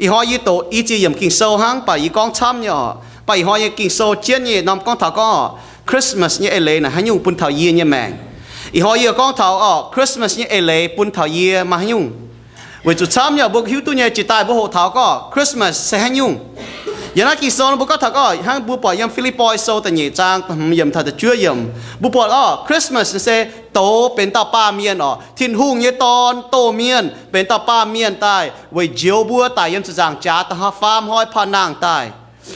Ih hnoi yie doqc i ziex yiemc Ging-Sou hnangv, baac yie gorngv camv nyei oc. Baac ih hnoi nyei Ging-Sou jienv nyei norm gorngv taux gorngv oc, Christmas nyei eix leiz naaic haaix nyungc bun taux yie nyei maengc. Ih hnoi yie gorngv taux oc, Christmas nyei eix leiz bun taux yie maaih haaix nyungc. Weic zuqc camv nyei oc, mbuo hiuv duqv nyei, jiex daaih mbuo hoqc taux gorngv Christmas se haaix nyungc. Yiem naaiv Ging-Sou mbuo gorngv taux gorngv hnangv mbuo buatc yiem Fi^lipv^poi Sou da'nyeic zaang da'hmz yiemc taux da'juov yiemc, mbuo buatc oc, Christmas se douz benx dauh baamh mienh oc, Tin-Hungh nyei Dorn doh mienh benx dauh baamh mienh daaih weic njoux mbuo daic yiem ziepc nzaangc jaax da'faam hnoi panh nangh daaih,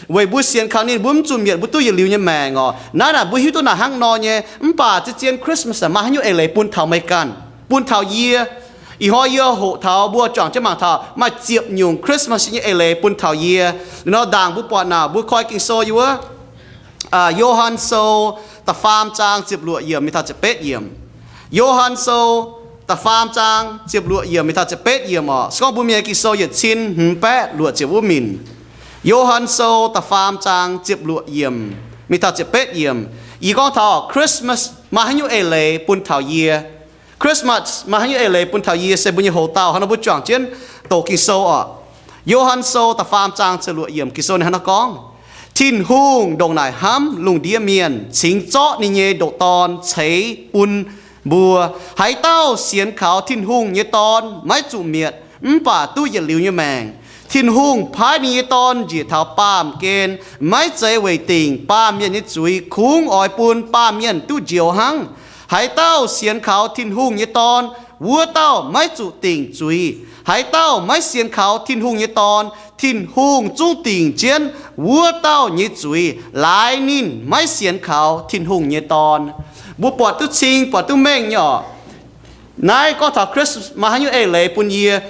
weic mbuo sienx kaux ninh mbuo mv zuqc mietc mbuo duqv yietc liuz nyei maengc oc. Naaiv naaic mbuo hiuv duqv naaic hnangv nor nyei, mv baac zien-zien Christmas maaih haaix nyungc eix leiz bun taux meih ganh, bun taux yie. Ih hnoi yie hoqc taux mbuo juangc jienv mangc taux maaih ziepc nyungc Christmas nyei eix leiz bun taux yie. Liuz nor ndaangc mbuo buatc naaic, mbuo koi Ging-Sou yiem wuov Yo^han Sou da'faam zaang ziepc luoqc yiemc mingh taux ziepc betv yiemc. Yo^han Sou da'faam zaang ziepc luoqc yiemc mingh taux ziepc betv yiemc oc. Se gorngv mbuo Mienh Ging-Sou yietc cin hmz baeqv luoqc ziepc wuov minc. Yo^han Sou da'faam zaang ziepc luoqc yiemc mingh taux ziepc betv yiemc. Yie gorngv taux Christmas maaih haaix nyungc eix leiz bun taux yie. Christmas maaih haaix nyungc eix leiz bun taux yie se mbuo nyei hoc-dauh hnangv nor mbuo juangc jienv doqc Ging-Sou oc. Yo^han Sou da'faam zaang ziepc luoqc yiemc Ging-Sou ninh hnangv naaiv gorngv, Tin-Hungh ndongc naaic hnamv lungh ndiev mienh, cingx zorqv ninh nyei ndoqc Dorn ceix bun mbuo. Haaix dauh sienx kaux Tin-Hungh nyei Dorn maiv zuqc mietc, mv baac duqv yietc liuz nyei maengc. Tin-Hungh paaiv ninh nyei Dorn njiec taux baamh gen, maiv zeiz weic dingc baamh mienh nyei zuiz, kungx oix bun baamh mienh duqv njoux hnangv. Haaix dauh sienx kaux Tin-Hungh nyei Dorn, wuov dauh maiv zuqc dingc zuiz. Haaix dauh maiv sienx kaux Tin-Hungh nyei Dorn, Tin-Hungh zungv dingc jienv wuov dauh nyei zuiz, laaix ninh maiv sienx kaux Tin-Hungh nyei Dorn. Mbuo buatc duqv cing, buatc duqv mengh nyei oc. Naaiv gorngv taux Christmas maaih haaix nyungc eix leiz bun yie.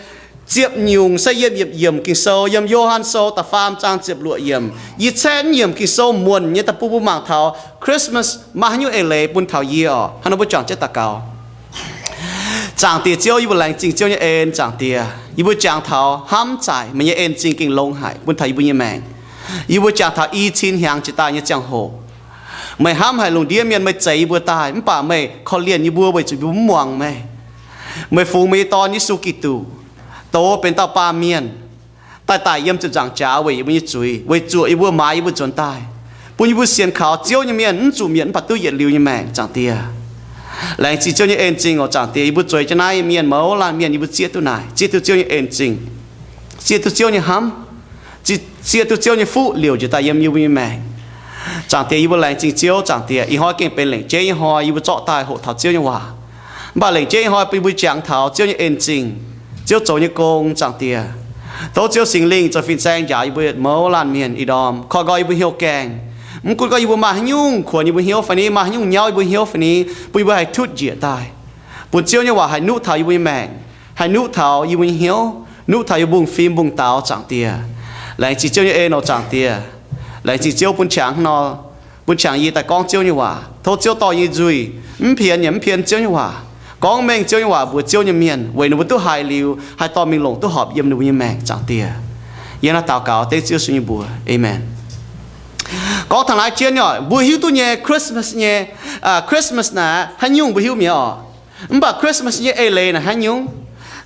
Ziepc nyungc se yiem yietc yiemc Ging-Sou, yiem Yo^han Sou da'faam zaang ziepc luoqc yiemc. Yie caeqv naaiv yiemc Ging-Sou muonc nyei daaih bun mbuo mangc taux Christmas maaih haaix nyungc eix leiz bun taux yie oc. Hnangv nor mbuo juangc jienv daux gaux. Zaangc Diex Ziouv, yie mbuo laengz zingh Ziouv nyei en. Zaangc Diex, yie mbuo jangx taux hnamv zaaic meih nyei en-zingh gengh longx haic bun taux yie mbuo nyei maengc. Yie mbuo jangx taux i cin hnyangx jiex daaih nyei ziangh hoc, meih hnamv haic lungh ndiev mienh, meih zeix yie mbuo daaih, mv baac meih korv-lienh yie mbuo weic zuqc yie mbuo mv muangx meih. Meih fungx meih nyei Dorn, Yesu Giduc, douz benx dauh baamh mienh, daaih daic yiem ziepc nzaangc jaax weic yie mbuo nyei zuiz, weic zuoqc yie mbuo, maaiz yie mbuo nzuonx daaih, bun yie mbuo sienx kaux Ziouv nyei mienh mv zuqc mietc mv baac duqv yietc liuz nyei maengc. Zaangc Diex, laengz zingh Ziouv nyei en-zingh oc. Zaangc Diex, yie mbuo zueiz jienv naaiv mienh mouz laanh mienh, yie mbuo zieqv duqv naaic, zieqv duqv Ziouv nyei en-zingh, zieqv duqv Ziouv nyei hnamv, zieqv duqv Ziouv nyei fuqv liouc njiec daaih yiem yie mbuo nyei maengc. Zaangc Diex, yie mbuo laengz zingh Ziouv. Zaangc Diex, ih hnoi gengh benx lengc jeiv nyei hnoi yie mbuo zorqv daaih hoqc taux Ziouv nyei waac. Mv baac lengc jeiv hnoi bun yie mbuo jangx taux Ziouv nyei en-zingh, Ziouv zoux nyei gong. Zaangc Diex, tov Ziouv Singx Lingh zoux fin-saeng njaaux yie mbuo mouz laanh mienh ih ndorm, koi nqoi yie mbuo hnyouv gaengh. Mv gunv gorngv yie mbuo maaih haaix nyungc kuonx yie mbuo hnyouv fai ni, maaih haaix nyungc nyauv yie mbuo hnyouv fai ni, bun yie mbuo haih tutv njiec daaih, bun Ziouv nyei waac haih nuqv taux yie mbuo nyei maengc, haih nuqv taux yie mbuo nyei hnyouv, nuqv taux yie mbuo mbungv fim mbungv daux. Zaangc Diex, laengz zingh Ziouv nyei en oc. Zaangc Diex, laengz zingh Ziouv bun qangx hnangv nor, bun qangx yie daaih gorngv Ziouv nyei waac. Tov Ziouv dorh yie nyei nzuih, mv pien yaac mv pien Ziouv nyei waac, gorngv mengh Ziouv nyei waac mbuox Ziouv nyei mienh, weic ninh mbuo duqv haiz liuz haih dorh mingh longc duqv horpc yiem ninh mbuo nyei maengc. Zaangc Diex, yie naaiv daux gaux dengv Ziouv Yesu nyei mbuox, aamen. Gorngv taux naaiv jienv nyei oc, mbuo hiuv duqv nyei Christmas nyei, Christmas naaic haaix nyungc mbuo hiuv mi'aqv oc. Mv baac Christmas nyei eix leiz naaic haaix nyungc?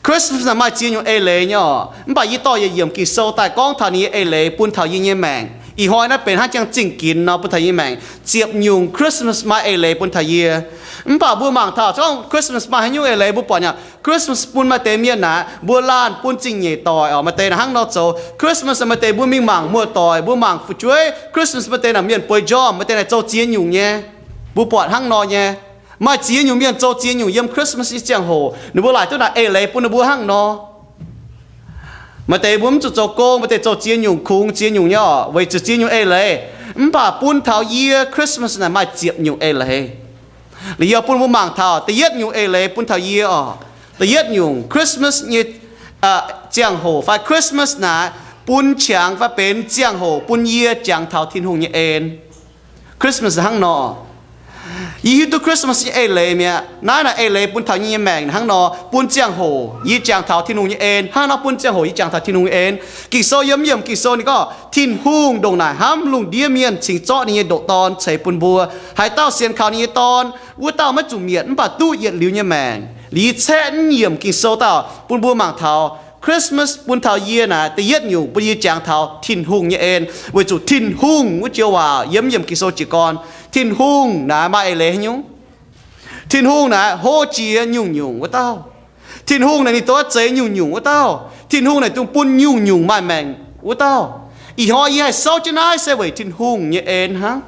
Christmas naaic maaih ziex nyungc eix leiz nyei oc. Mv baac yie dorh yietc yiemc Ging-Sou daaih gorngv taux ninh nyei eix leiz bun taux yie nyei maengc. Ih hnoi naaiv benx hnangv jangx zingh ginx nor bun taux yie nyei maengc. Ziepc nyungc Christmas maaih eix leiz bun taux yie. Mv baac mbuo mangc taux gorngv Christmas maaih haaix nyungc eix leiz, mbuo buatc nyei Christmas bun maaih deix mienh naaic, mbuo laanh bun zingh nyeic doic oc. Maaih deix naaic hnangv nor zoux Christmas, maaih deix mbuo mingh mangc muoz-doic, mbuo mangc fu'jueiv Christmas, maaih deix naaic mienh bueix njormh, maaih deix naaic zoux ziex nyungc nyei. Mbuo buatc hnangv nor nyei. Maaih ziex nyungc mienh zoux ziex nyungc yiem Christmas nyei ziangh hoc, ninh mbuo laaic duqv naaic eix leiz bun ninh mbuo hnangv nor. Maaih deix mbuo mv zuqc zoux gong, maaih deix zoux ziex nyungc, kungx ziex nyungc nyei oc, weic zuqc ziex nyungc eix leiz. Mv baac bun taux yie Christmas naaic maaih ziepc nyungc eix leiz. Liuz yie bun mbuo mangc taux da'yietv nyungc eix leiz bun taux yie oc. Da'yietv nyungc Christmas nyei ziangh hoc fai Christmas naaic bun qangx fai benx ziangh hoc bun yie jangx taux Tin-Hungh nyei en. Christmas hnangv nor. Yie hiuv duqv Christmas nyei eix leiz mi'aqv. Naaiv naaic eix leiz bun taux yie nyei maengc hnangv nor, bun ziangh hoc yie jangx taux Tin-Hungh nyei en. Hnangv nor bun ziangh hoc yie jangx taux Tin-Hungh nyei en. Ging-Sou yiem yiemc Ging-Sou ninh gorngv, Tin-Hungh ndongc naaic hnamv lungh ndiev mienh cingx zorqv ninh nyei ndoqc Dorn ceix bun mbuo. Haaix dauh sienx kaux ninh nyei Dorn, wuov dauh maiv zuqc mietc mv baac duqv yietc liuz nyei maengc. Liuz caeqv naaiv yiemc Ging-Sou daaih bun mbuo mangc taux Christmas bun taux yie naaic, da'yietv nyungc bun yie jangx taux Tin-Hungh nyei en, weic zuqc Tin-Hungh wuov joux waac yiem, yiem Ging-Sou jiez gorn, Tin-Hungh naaic maaih eix leiz haaix nyungc? Tin-Hungh naaic hlo jiex nyungc-nyungc wuov dauh. Tin-Hungh naaic ninh dorh zeix nyungc-nyungc wuov dauh. Tin-Hungh naaic dungx bun nyungc-nyungc maaih maengc wuov dauh. Ih hnoi yie haih souv jienv naaiv se weic Tin-Hungh nyei en hnangv.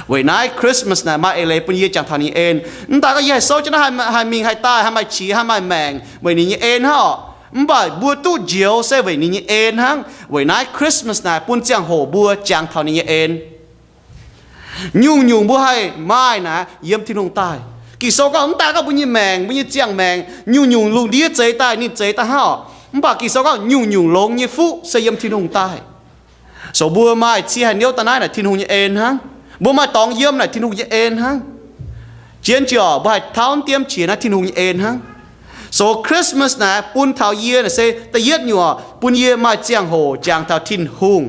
Weic naaiv Christmas naaic maaih eix leiz bun yie jangx taux ninh nyei en. Mv daaih gorngv yie haih souv jienv naaiv, haih mingh haih daaih, haih maaih qiex, haih maaih maengc, weic ninh nyei en hnangv oc. Mv baac mbuo duqv njoux se weic ninh nyei en hnangv. Weic naaiv Christmas naaic bun ziangh hoc mbuo jangx taux ninh nyei en. Nyungc-nyungc mbuo haih maaih naaic yiem Tin-Hungh daaih. Ging-Sou gorngv mv daaih gorngv mbuo nyei maengc, mbuo nyei ziangh maengc, nyungc-nyungc lungh ndiev zeix daaih, ninh zeix daaih hnangv oc. Mv baac Ging-Sou gorngv nyungc-nyungc longx nyei fuqv se yiem Tin-Hungh daaih. So mbuo maaih cie haaix niouv daaih naaiv naaic Tin-Hungh nyei en hnangv. Mbuo maaih dorngx yiem naaic Tin-Hungh nyei en hnangv. Zien ziouc mbuo haih tauv diemv qiex naaiv Tin-Hungh nyei en hnangv. So Christmas naaic bun taux yie naaic se da'yietv nyungc bun yie maaih ziangh hoc jangx taux Tin-Hungh.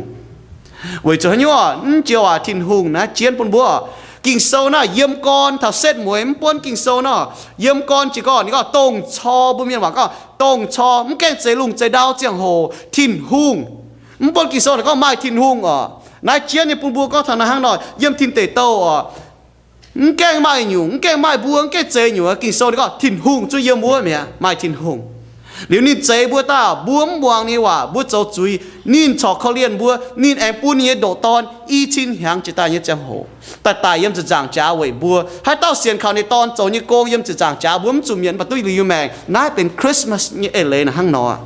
Weic zuqc haaix nyungc? Mv joux waac Tin-Hungh naaiv jienv bun mbuo. Ging-Sou naaiv yiem gorn taux setv mueiz, mv buonv Ging-Sou nor, yiem gorn jiez gorn ninh gorngv dongh cor, mbuo mienh waac gorngv dongh cor, mv gaengh zeix lungh zeix ndau ziangh hoc Tin-Hungh. Mv buonv Ging-Sou naaic gorngv maaih Tin-Hungh oc. Naaiv jienv nyei bun mbuo gorngv taux naaiv hnangv nor, yiem tin deic douh oc, mv gaengh maaih nyungc, mv gaengh maaih mbuo, mv gaengh zeix nyungc, Ging-Sou ninh gorngv Tin-Hungh zungv yiem wuov mi'aqv, maaih Tin-Hungh. Liuz ninh zeix mbuo daaih, mbuo mv muangx ninh nyei waac, mbuo zoux zuiz, ninh corc korv-lienh mbuo, ninh aengx bun ninh nyei ndoqc Dorn i cin hnyangx jiex daaih nyei ziangh hoc daaih daic yiem ziepc nzaangc jaax weic mbuo. Haaix dauh sienx kaux ninh Dorn zoux nyei gong yiem ziepc nzaangc jaax, mbuo mv zuqc mietc, mv baac duqv liuz nyei maengc. Naaiv benx Christmas nyei eix leiz naaic hnangv nor.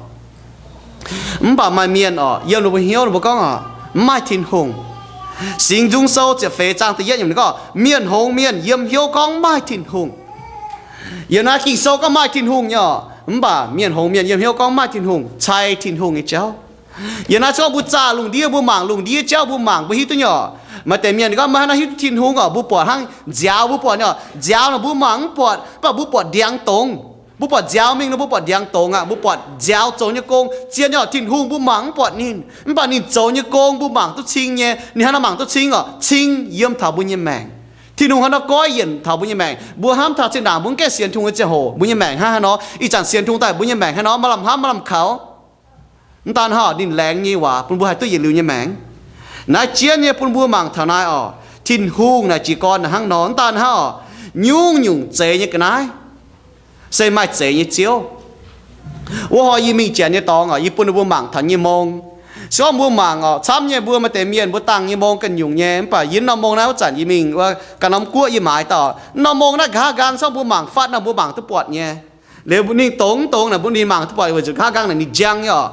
Mv baac maaih mienh oc, yiem ninh mbuo hnyouv ninh mbuo gorngv oc, mv maaih Tin-Hungh. Singx Nzung Sou ziepc feix zaang da'yietv yiemc ninh gorngv, mienh hngongx mienh yiem hnyouv gorngv mv maaih Tin-Hungh. Yiem naaiv Ging-Sou gorngv maaih Tin-Hungh nyei oc, mv baac mienh hngongx mienh yiem hnyouv gorngv mv maaih Tin-Hungh, cai Tin-Hungh nyei jauv. Yiem naaiv se gorngv mbuo zaah lungh ndiev, mbuo mangc lungh ndiev jauv, mbuo mangc mbuo hiuv duqv nyei oc. Maaih deix mienh ninh gorngv maiv hiuv duqv Tin-Hungh oc, mbuo buatc hnangv nziaaux, mbuo buatc nyei oc, nziaaux nor mbuo mangc mv buatc, mv baac mbuo buatc ndiangx dongz. Mbuo buatc nziaaux mingh nor mbuo buatc ndiangx dongz aqv, mbuo buatc nziaaux zoux nyei gong. Zien nyei oc, Tin-Hungh mbuo mangc mv buatc ninh, mv baac ninh zoux nyei gong mbuo mangc duqv cing nyei. Ninh hnangv naaiv mangc duqv cing oc, cing yiem taux mbuo nyei maengc. Tin-Hungh hnangv naaiv goiv yienc taux mbuo nyei maengc. Mbuo hnamv taux zinh ndaangc mbuo mv gaengh sienx Tin-Hungh nyei ziangh hoc, mbuo nyei maengc hnangv haaix nor? Ih zanc sienx Tin-Hungh daaih mbuo nyei maengc haaix nor? Maaih lamh hnamv maaih lamh kaux. Mv daan hnangv oc, ninh laengz nyei waac bun mbuo haih duqv yietc liuz nyei maengc. Naaiv jienv nyei bun mbuo mangc taux naaiv oc, Tin-Hungh naaic jiez gorn naaic hnangv nor. Mv daan hnangv oc, nyungc-nyungc zeix nyei ga'naaiv se maaih zeix nyei Ziouv. Wuov hnoi yie mingh janx nyei dorngx oc, yie bun ninh mbuo mangc taux nyei mong. Se gorngv mbuo mangc oc, camv nyei mbuo maaih deix mienh mbuo dangh nyei mong ganh nyungc nyei, mv baac yie norm mong naaiv wuov zanc yie mingh wuov ganh norm guoqv yie maaiz dauh. Norm mong naaiv nqa'haav nqaang se gorngv mbuo mangc fatv nor mbuo mangc duqv buatc nyei. Liuz ninh dongz dongz naaic mbuo ninh mangc duqv buatc weic zuqc nqa'haav nqaang naaic ninh njang nyei oc.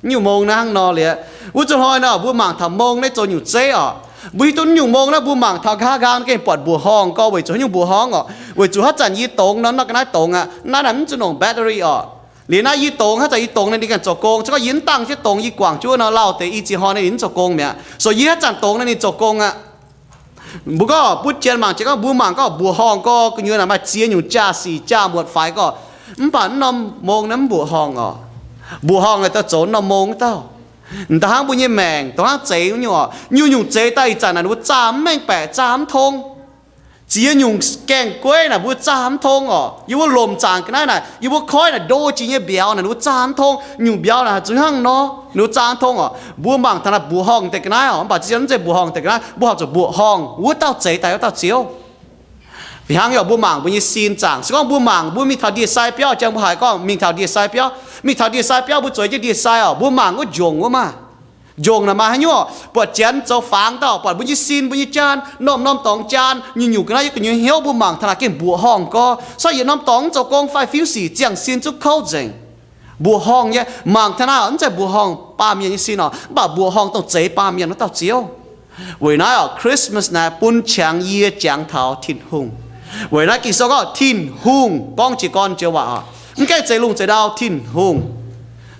Nyungc mong naaiv hnangv nor liuz, wuov zuqc hnoi nor mbuo mangc taux mong naaiv zoux nyungc zeiv oc. Mbuo hiuv duqv nyungc mong naaiv mbuo mangc taux nqa'haav nqaang gengh buatc mbuoqc horngh gorx weic zuqc haaix nyungc mbuoqc horngh oc? Weic zuqc haaix zanc yie dongz nor, nor ga'naaiv dongz aqv, naaiv naaic mv zuqc nongc battery oc. Liuz naaiv yie dongz, haaix zanc yie dongz naaiv ninh ganh zoux gong. Se gorngv yie mv dangh jienv dongz, yie guangc jienv wuov nor, lauh deix i ziex hnoi naaiv ninh mv zoux gong mi'aqv. So yie haaix zanc dongz naaiv ninh zoux gong aqv. Mbuo gorngv butv jienv mangc jiex gorngv mbuo mangc gorngv mbuoqc horngh gorx gu'nyuoz naaic maaih ziex nyungc jaa-sic jaa-muotc faix gorx, mv baac mv norm mong naaiv mv mbuoqc horngh oc. Mbuoqc horngh naaic daaih zoux norm mong wuov dauh. M'daaih hnangv mbuo nyei maengc dongh hnangv zeix wuov nyungc oc. Nyungc-nyungc zeix daaih ih zanc naaic ninh mbuo zaah mv mengh baeqc, zaah mv tong. Ziex nyungc gaengh gueiv naaic mbuo zaah mv tong oc. Yie mbuo lomc zaangc ga'naaiv naaic, yie mbuo koiv naaic ndo jiex nyei mbiauz naaic ninh mbuo zaah mv tong. Nyungc mbiauz naaic zuqc hnangv nor ninh mbuo zaah mv tong oc. Mbuo mangc taux naaic mbuoqc horngh deix ga'naaiv oc, mv baac ziex mv zeiz mbuoqc horngh deix ga'naaiv, mbuo horpc zuqc mbuoqc horngh wuov dauh zeix daaih wuov dauh Ziouv. Fih hnangv yaac mbuo mangc mbuo nyei sin zaangc. Se gorngv mbuo mangc mbuo mingh taux ndie-sai biauv, jang mbuo haiz gorngv mingh taux ndie-sai biauv, mingh taux ndie-sai biauv mbuo zueiz jienv ndie-sai oc, mbuo mangc wuov njongc wuov maah. Njongc naaic maaih haaix nyungc? Buatc janx zoux fangx dauh, buatc mbuo nyei sin, mbuo nyei jaan, norm-norm dorngx jaan, nyungc-nyungc ga'naaiv yie gu'nyuoz hnyouv mbuo mangc taux naaic gengh mbuoqc horngh gorx. Se gorngv yietc norm dorngx mv zoux gong fai fiuv sic, ziangh sin zungv kouv nzengc. Mbuoqc horngh nyei, mangc taux naaiv mv zeiz mbuoqc horngh baamh mienh nyei sin oc, mv baac mbuoqc horngh dongh zeix baamh mienh wuov dauh Ziouv. Weic naaiv oc, Christmas naaic bun qangx yie jangx taux Tin-Hungh. Weic naaiv Ging-Sou gorngv Tin-Hungh gorngv jiez gorn joux waac oc, mv gaengh zeix lungh zeix ndau, Tin-Hungh.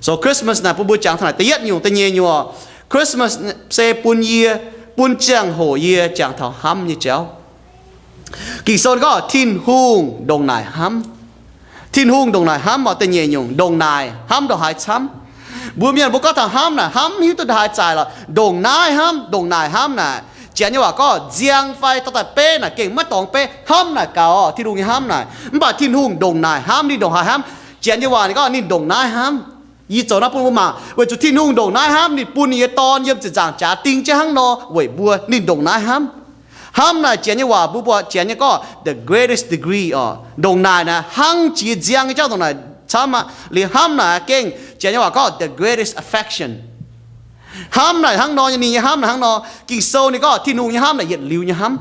So Christmas naaic bun mbuo jangx taux naaic da'yietv nyungc, da'nyeic nyungc oc, Christmas se bun yie, bun ziangh hoc yie jangx taux hnamv nyei jauv. Ging-Sou gorngv Tin-Hungh ndongc naaic hnamv. Tin-Hungh ndongc naaic hnamv oc, da'nyeic nyungc ndongc naaic hnamv ndongc haaix camv. Mbuo mienh mbuo gorngv taux hnamv naaic, hnamv hiuv duqv ndongc haaix zaic lorqc. Ndongc naaiv hnamv, ndongc naaic hnamv naaic, Janx nyei waac gorngv nziang fai dorh daaih beiv naaic gengh maiv dorngx beiv. Hnamv naaic gaux oc, Tin-Hungh nyei hnamv naaic. Mv baac Tin-Hungh ndongc naaic hnamv, ninh ndongc haaix hnamv? Janx nyei waac ninh gorngv ninh ndongc naaiv hnamv. Yie zoux naaiv bun mbuo mangc, weic zuqc Tin-Hungh ndongc naaiv hnamv, ninh bun ninh nyei Dorn yiem ziepc nzaangc jaax ding jienv hnangv nor weic mbuo. Ninh ndongc naaiv hnamv. Hnamv naaic, Janx nyei waac mbuo buatc Janx nyei gorngv the greatest degree oc. Ndongc naaic naaic hnangv jiex nziang nyei jauv ndongc naaic camv aqv. Liuz hnamv naaic gengh Janx nyei waac gorngv the greatest affection. Hnamv naaic hnangv nor, ninh nyei hnamv naaic hnangv nor. Ging-Sou ninh gorngv Tin-Hungh nyei hnamv naaic yietc liuz nyei hnamv.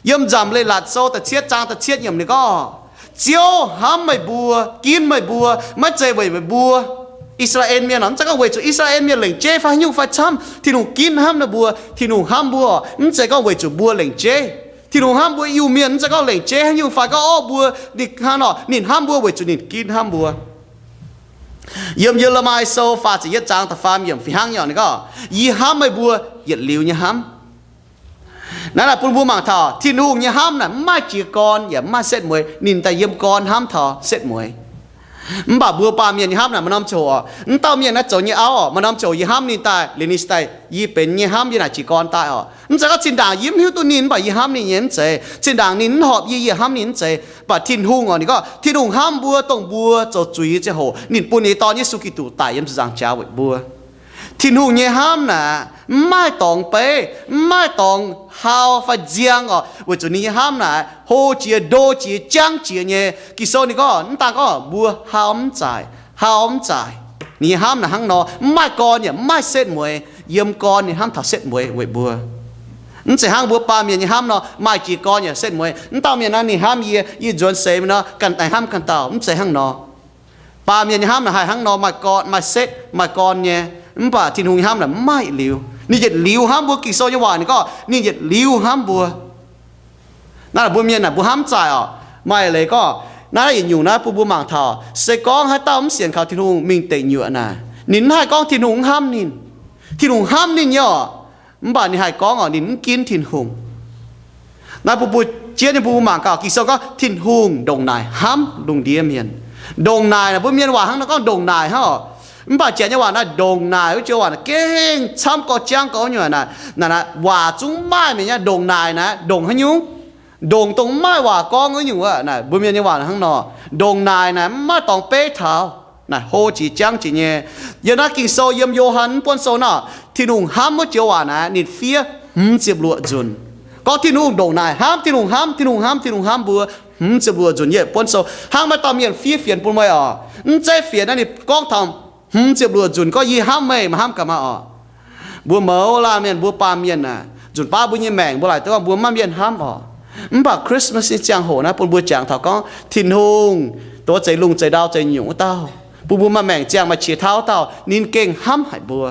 Yiem Nzamc Leiz-Latc Sou da'cietv zaang da'cietv yiemc ninh gorngv, Ziouv hnamv meih mbuo, ginv meih mbuo, maiv zeiz weic meih mbuo, I^saa^laa^en Mienh, mv zeiz gorngv weic zuqc I^saa^laa^en Mienh lengc jeiv fai haaix nyungc fai camv Tin-Hungh ginv hnamv ninh mbuo. Tin-Hungh hnamv mbuo mv zeiz gorngv weic zuqc mbuo lengc jeiv. Tin-Hungh hnamv mbuo Iu-Mienh mv zeiz gorngv lengc jeiv haaix nyungc fai gorngv, orv, mbuo, ninh hnangv nor, ninh hnamv mbuo weic zuqc ninh ginv hnamv mbuo. Yiem Ye^le^mi Sou faah ziepc yietv zaang da'faam yiemc fih hnangv nyei, ninh gorngv, Yie hnamv meih mbuo yietc liuz nyei hnamv. Naaiv naaic bun mbuo mangc taux Tin-Hungh nyei hnamv naaic mv maaih jiez gorn yaac mv maaih setv mueiz. Ninh daaih yiem gorn hnamv taux setv mueiz. Mv baac mbuo baamh mienh nyei hnamv naaic maaih norm ziangh hoc oc. Mv dauh mienh naaiv zoux nyei auv oc, maaih norm ziangh hoc yie hnamv ninh daaih, liuz ninh daaih, yie benx nyei hnamv yie naaic jiez gorn daaih oc. Mv zeiz gorngv zinh ndaangc yie mv hiuv duqv ninh mv baac yie hnamv ninh nyei, mv zeiz. Zinh ndaangc ninh mv horpc yie, yie hnamv ninh mv zeiz. Mv baac Tin-Hungh oc, ninh gorngv Tin-Hungh hnamv mbuo, dongh mbuo zoux zuiz nyei ziangh hoc ninh bun ninh nyei Dorn Yesu Giduc daic yiem ziepc nzaangc jaax weic mbuo. Tin-Hungh nyei hnamv naaic mv maaih dorngx beiv, mv maaih dorngx hau fai nziang oc, weic zuqc ninh nyei hnamv naaic hlo jiex, ndo jiex, jangv jiex nyei. Ging-Sou ninh gorngv, mv daan gorngv mbuo hau mv zaaic, hau mv zaaic. Ninh nyei hnamv naaic hnangv nor, mv maaih gorn yaac mv maaih setv mueiz. Yiem gorn ninh hnamv taux setv mueiz weic mbuo. Mv zeiz hnangv mbuo baamh mienh nyei hnamv nor, maaih jiez gorn yaac setv mueiz. Mv dauh mienh naaiv ninh hnamv yie, yie nzuonx seix mingh nor, ganh aengx hnamv ganh dauh. Mv zeiz hnangv nor. Baamh mienh nyei hnamv naaic haih hnangv nor, maaih gorn, maaih setv, maaih gorn nyei. Mv baac Tin-Hungh nyei hnamv naaic mv maaih yietc liuz. Ninh yietc liuz hnamv mbuo. Ging-Sou nyei waac ninh gorngv ninh yietc liuz hnamv mbuo. Naaiv mbuo mienh naaic mbuo hnamv zaaic oc. Maaih leiz gorngv naaiv yietc nyungc naaiv bun mbuo mangc taux, se gorngv haaix dauh mv sienx kaux Tin-Hungh mingh deic nyuoqc naaic, ninh mv haih gorngv Tin-Hungh mv hnamv ninh. Tin-Hungh hnamv ninh nyei oc. Mv baac ninh haih gorngv oc, ninh mv ginv Tin-Hungh. Naaiv bun mbuo jienv nyei bun mbuo mangc gaax, Ging-Sou gorngv Tin-Hungh ndongc naaic hnamv lungh ndiev mienh. Ndongc naaic naaic mbuo mienh waac hnangv nor gorngv ndongc naaic hnangv oc. Mv baac Janx nyei waac naaiv ndongc naaic wuov joux waac naaiv gengh camv gorx jangv gorx nyei. Naaic, naaic, naaic waac zungv maaih mienh nyei ndongc naaic naaiv ndongc haaix nyungc? Ndongc dongh mv maaih waac gorngv wuov nyungc wuov. Naaic mbuo mienh nyei waac hnangv nor, ndongc naaic naaic mv maaih dorngx beiv taux. Naaic hlo jiex jangv jiex nyei. Yiem naaiv Ging-Sou yiem Yo^han Buonv Sou naaiv, Tin-Hungh hnamv wuov joux waac naaiv ninh fiev hmz ziepc luoqc nzunc. Gorngv Tin-Hungh ndongc naaic hnamv, Tin-Hungh hnamv, Tin-Hungh hnamv, Tin-Hungh hnamv mbuo hmz ziepc luoqc nzunc. Yie buonv sou hnangv maaih dauh mienh fiev fienx bun meih oc. Mv zeiz fienx naaiv ninh gorngv taux hmz ziepc luoqc nzunc gorngv yie hnamv meih, meih hnamv gaax maah oc. Mbuo mouz laanh mienh, mbuo baamh mienh aac, nzunc baav mbuo nyei maengc mbuo laaic duqv mbuo maaih mienh hnamv oc. Mv baac Christmas nyei ziangh hoc naaiv bun mbuo jangx taux gorngv Tin-Hungh, dongh wuov zeix lungh zeix ndau zeix nyungc wuov dauh, bun mbuo maaih maengc ziangh maaih qiex tauv dauh, ninh gengh hnamv haic mbuo.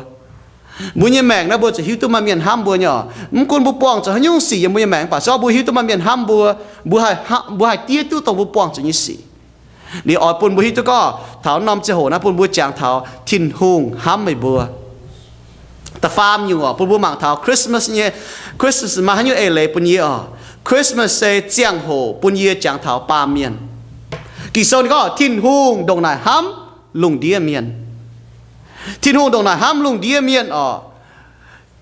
Mbuo nyei maengc naaiv mbuo zuqc hiuv duqv maaih mienh hnamv mbuo nyei oc. Mv gunv mbuo buangh zuqc haaix nyungc sic yiem mbuo nyei maengc, mv baac se gorngv mbuo hiuv duqv maaih mienh hnamv mbuo, mbuo haih, mbuo haih diev duqv dongh mbuo buangh zuqc nyei sic. Liuz oix bun mbuo hiuv duqv gorngv taux norm ziangh hoc naaiv bun mbuo jangx taux Tin-Hungh hnamv meih mbuo. Da'faam nyungc oc, bun mbuo mangc taux Christmas nyei, Christmas maaih haaix nyungc eix leiz bun yie oc. Christmas se ziangh hoc bun yie jangx taux baamh mienh. Ging-Sou ninh gorngv Tin-Hungh ndongc naaic hnamv lungh ndiev mienh. Tin-Hungh ndongc naaic hnamv lungh ndiev mienh oc.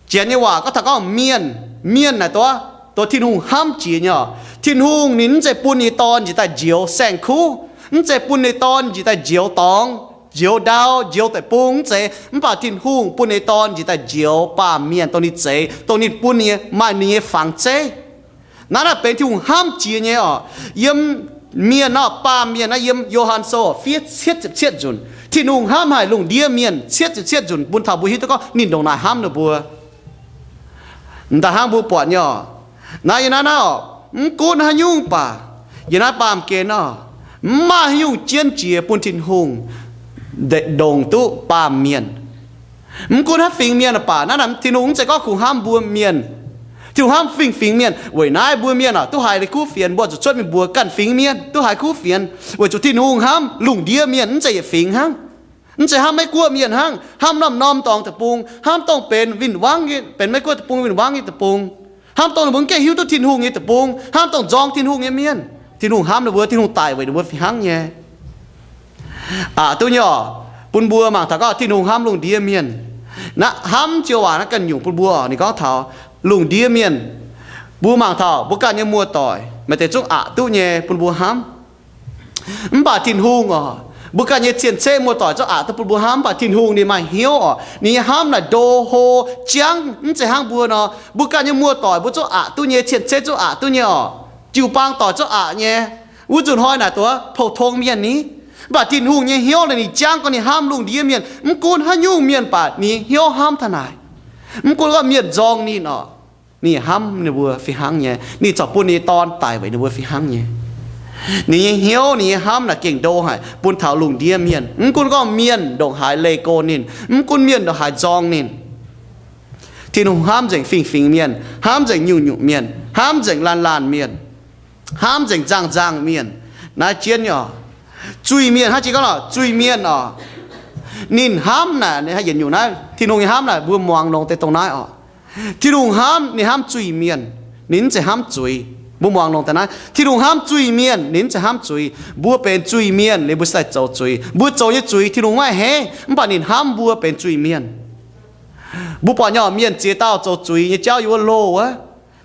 Janx nyei waac gorngv taux gorngv mienh, mienh naaic dongh, dongh Tin-Hungh hnamv jiex nyei oc. Tin-Hungh ninh mv zeiz bun ninh nyei Dorn njiec daaih njoux saeng-kuv, mv zeiz bun ninh Dorn njiec daaih njoux dorngx, njoux ndau, njoux deic-bung, mv zeiz. Mv baac Tin-Hungh bun ninh Dorn njiec daaih njoux baamh mienh, dongh ninh zeix, dongh ninh bun ninh nyei, maaih ninh nyei fangx zeiv. Naaiv naaic benx Tin-Hungh hnamv jiex nyei oc. Yiem mienh nor, baamh mienh naaiv yiem Yo^han Sou fiev cietv ziepc cietv nzunc. Tin-Hungh hnamv haic lungh ndiev mienh cietv ziepc cietv nzunc bun taux mbuo hiuv duqv gorngv ninh ndongc naaic hnamv ninh mbuo. M'daaih hnangv mbuo buatc nyei oc. Naaiv yiem naaiv naaiv oc, mv gunv haaix nyungc baac, yiem naaiv baamh gen oc, mv maaih haaix nyungc jienv jiex bun Tin-Hungh ndongc duqv baamh mienh. Mv gunv haaix fingx mienh baac, naaiv naaic Tin-Hungh mv zeiz gorngv kungx hnamv mbuo mienh. Tin-Hungh hnamv fingx-fingx mienh. Weic naaiv mbuo mienh oc, duqv haiz kuv fienx mbuo zuqc cuotv mingh mbuox ganh fingx mienh duqv haiz kuv fienx, weic zuqc Tin-Hungh hnamv lungh ndiev mienh, mv zeiz yietc fingx hnangv. Mv zeiz hnamv Meiv-Guoqv mienh hnangv, hnamv norm-norm dorngx deic-bung, hnamv dongh benx win-wangv nyei, benx Meiv-Guoqv deic-bung win-wangv nyei deic-bung, hnamv dongh ninh mbuo mv gengh hiuv duqv Tin-Hungh nyei deic-bung, hnamv dongh nzorng Tin-Hungh nyei mienh. Tin-Hungh hnamv ninh mbuo, Tin-Hungh daic weic ninh mbuo fih hnangv nyei. Aqc duqv nyei oc, bun mbuo mangc taux gorngv Tin-Hungh hnamv lungh ndiev mienh. Naaiv hnamv joux waac naaiv ganh nyungc bun mbuo oc, ninh gorngv taux lungh ndiev mienh. Mbuo mangc taux mbuo ganh nyei muoz-doic maaih deix zungv aqc duqv nyei bun mbuo hnamv. Mv baac Tin-Hungh oc, Mbuo ganh nyei cien-ceqv muoz-doic zungv aqc duqv bun mbuo hnamv, mv baac Tin-Hungh ninh maaih hnyouv oc. Ninh nyei hnamv naaic ndo hlo jangv, mv zeiz hnangv mbuo nor. Mbuo ganh nyei muoz-doic mbuo zungv aqc duqv nyei, cien-ceqv zungv aqc duqv nyei oc. Jiu-baang doic zungv aqc nyei. Wuov nzunc hnoi naaic duqv pou-tong mienh ni. Mv baac Tin-Hungh nyei hnyouv naaic ninh jangv gorngv ninh hnamv lungh ndiev mienh, mv gunv haaix nyungc mienh baac ninh nyei hnyouv hnamv taux naaic. Mv gunv gorngv mienh nzorng ninh oc, ninh hnamv ninh mbuo fih hnangv nyei. Ninh corc bun ninh nyei Dorn daic weic ninh mbuo fih hnangv nyei. Ninh nyei hnyouv, ninh nyei hnamv naaic gengh ndo haic bun taux lungh ndiev mienh, mv gunv gorngv mienh ndongc haaix leih go ninh, mv gunv mienh ndongc haaix nzorng ninh. Tin-Hungh hnamv nzengc fingx-fingx mienh, hnamv nzengc nyungc-nyungc mienh, hnamv nzengc laanh laanh mienh, hnamv nzengc nzangc nzangc mienh. Naaiv jienv nyei oc, zuiz-mienh, hnangv jiex gorngv lorqc, zuiz-mienh oc, ninh hnamv naaic, yietc nyungc naaiv Tin-Hungh nyei hnamv naaic mbuo muangx longx deix dongh naaiv oc. Tin-Hungh hnamv, ninh hnamv zuiz-mienh, ninh mv zeiz hnamv zuiz. Mbuo muangx longx deix naaiv, Tin-Hungh hnamv zuiz-mienh, ninh mv zeiz hnamv zuiz. Mbuo benx zuiz-mienh liuz mbuo sai zoux zuiz. Mbuo zoux nyei zuiz Tin-Hungh maiv a'hneiv, mv baac ninh hnamv mbuo benx zuiz-mienh. Mbuo buatc nyei oc, mienh ziex dauh zoux zuiz nyei jauv yiem wuov loh wuov,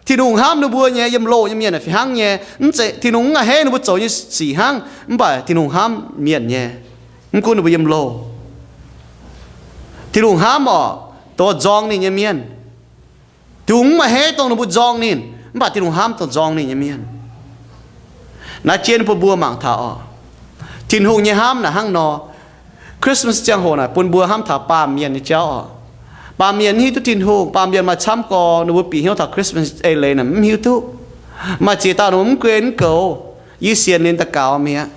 Tin-Hungh hnamv ninh mbuo nyei, yiem loh nyei mienh fih hnangv nyei. Mv zeiz, Tin-Hungh mv a'hneiv ninh mbuo zoux nyei sic hnangv, mv baac Tin-Hungh hnamv mienh nyei, mv gunv ninh mbuo yiem loh. Tin-Hungh hnamv oc, dongh nzorng ninh nyei mienh. Tin-Hungh mv a'hneiv dongh ninh mbuo nzorng ninh, mv baac Tin-Hungh hnamv dongh nzorng ninh nyei mienh. Naaiv jienv bun mbuo mangc taux oc, Tin-Hungh nyei hnamv naaic hnangv nor. Christmas ziangh hoc naaic bun mbuo hnamv taux baamh mienh nyei jauv oc. Baamh mienh mv hiuv duqv Tin-Hungh, baamh mienh maaih camv gorx, ninh mbuo bieqc hnyouv taux Christmas eix leiz naaic mv hiuv duqv. Maaih ziex dauh ninh mbuo mv guen mv goux, yie sienx ninh daux gaux mi'aqv.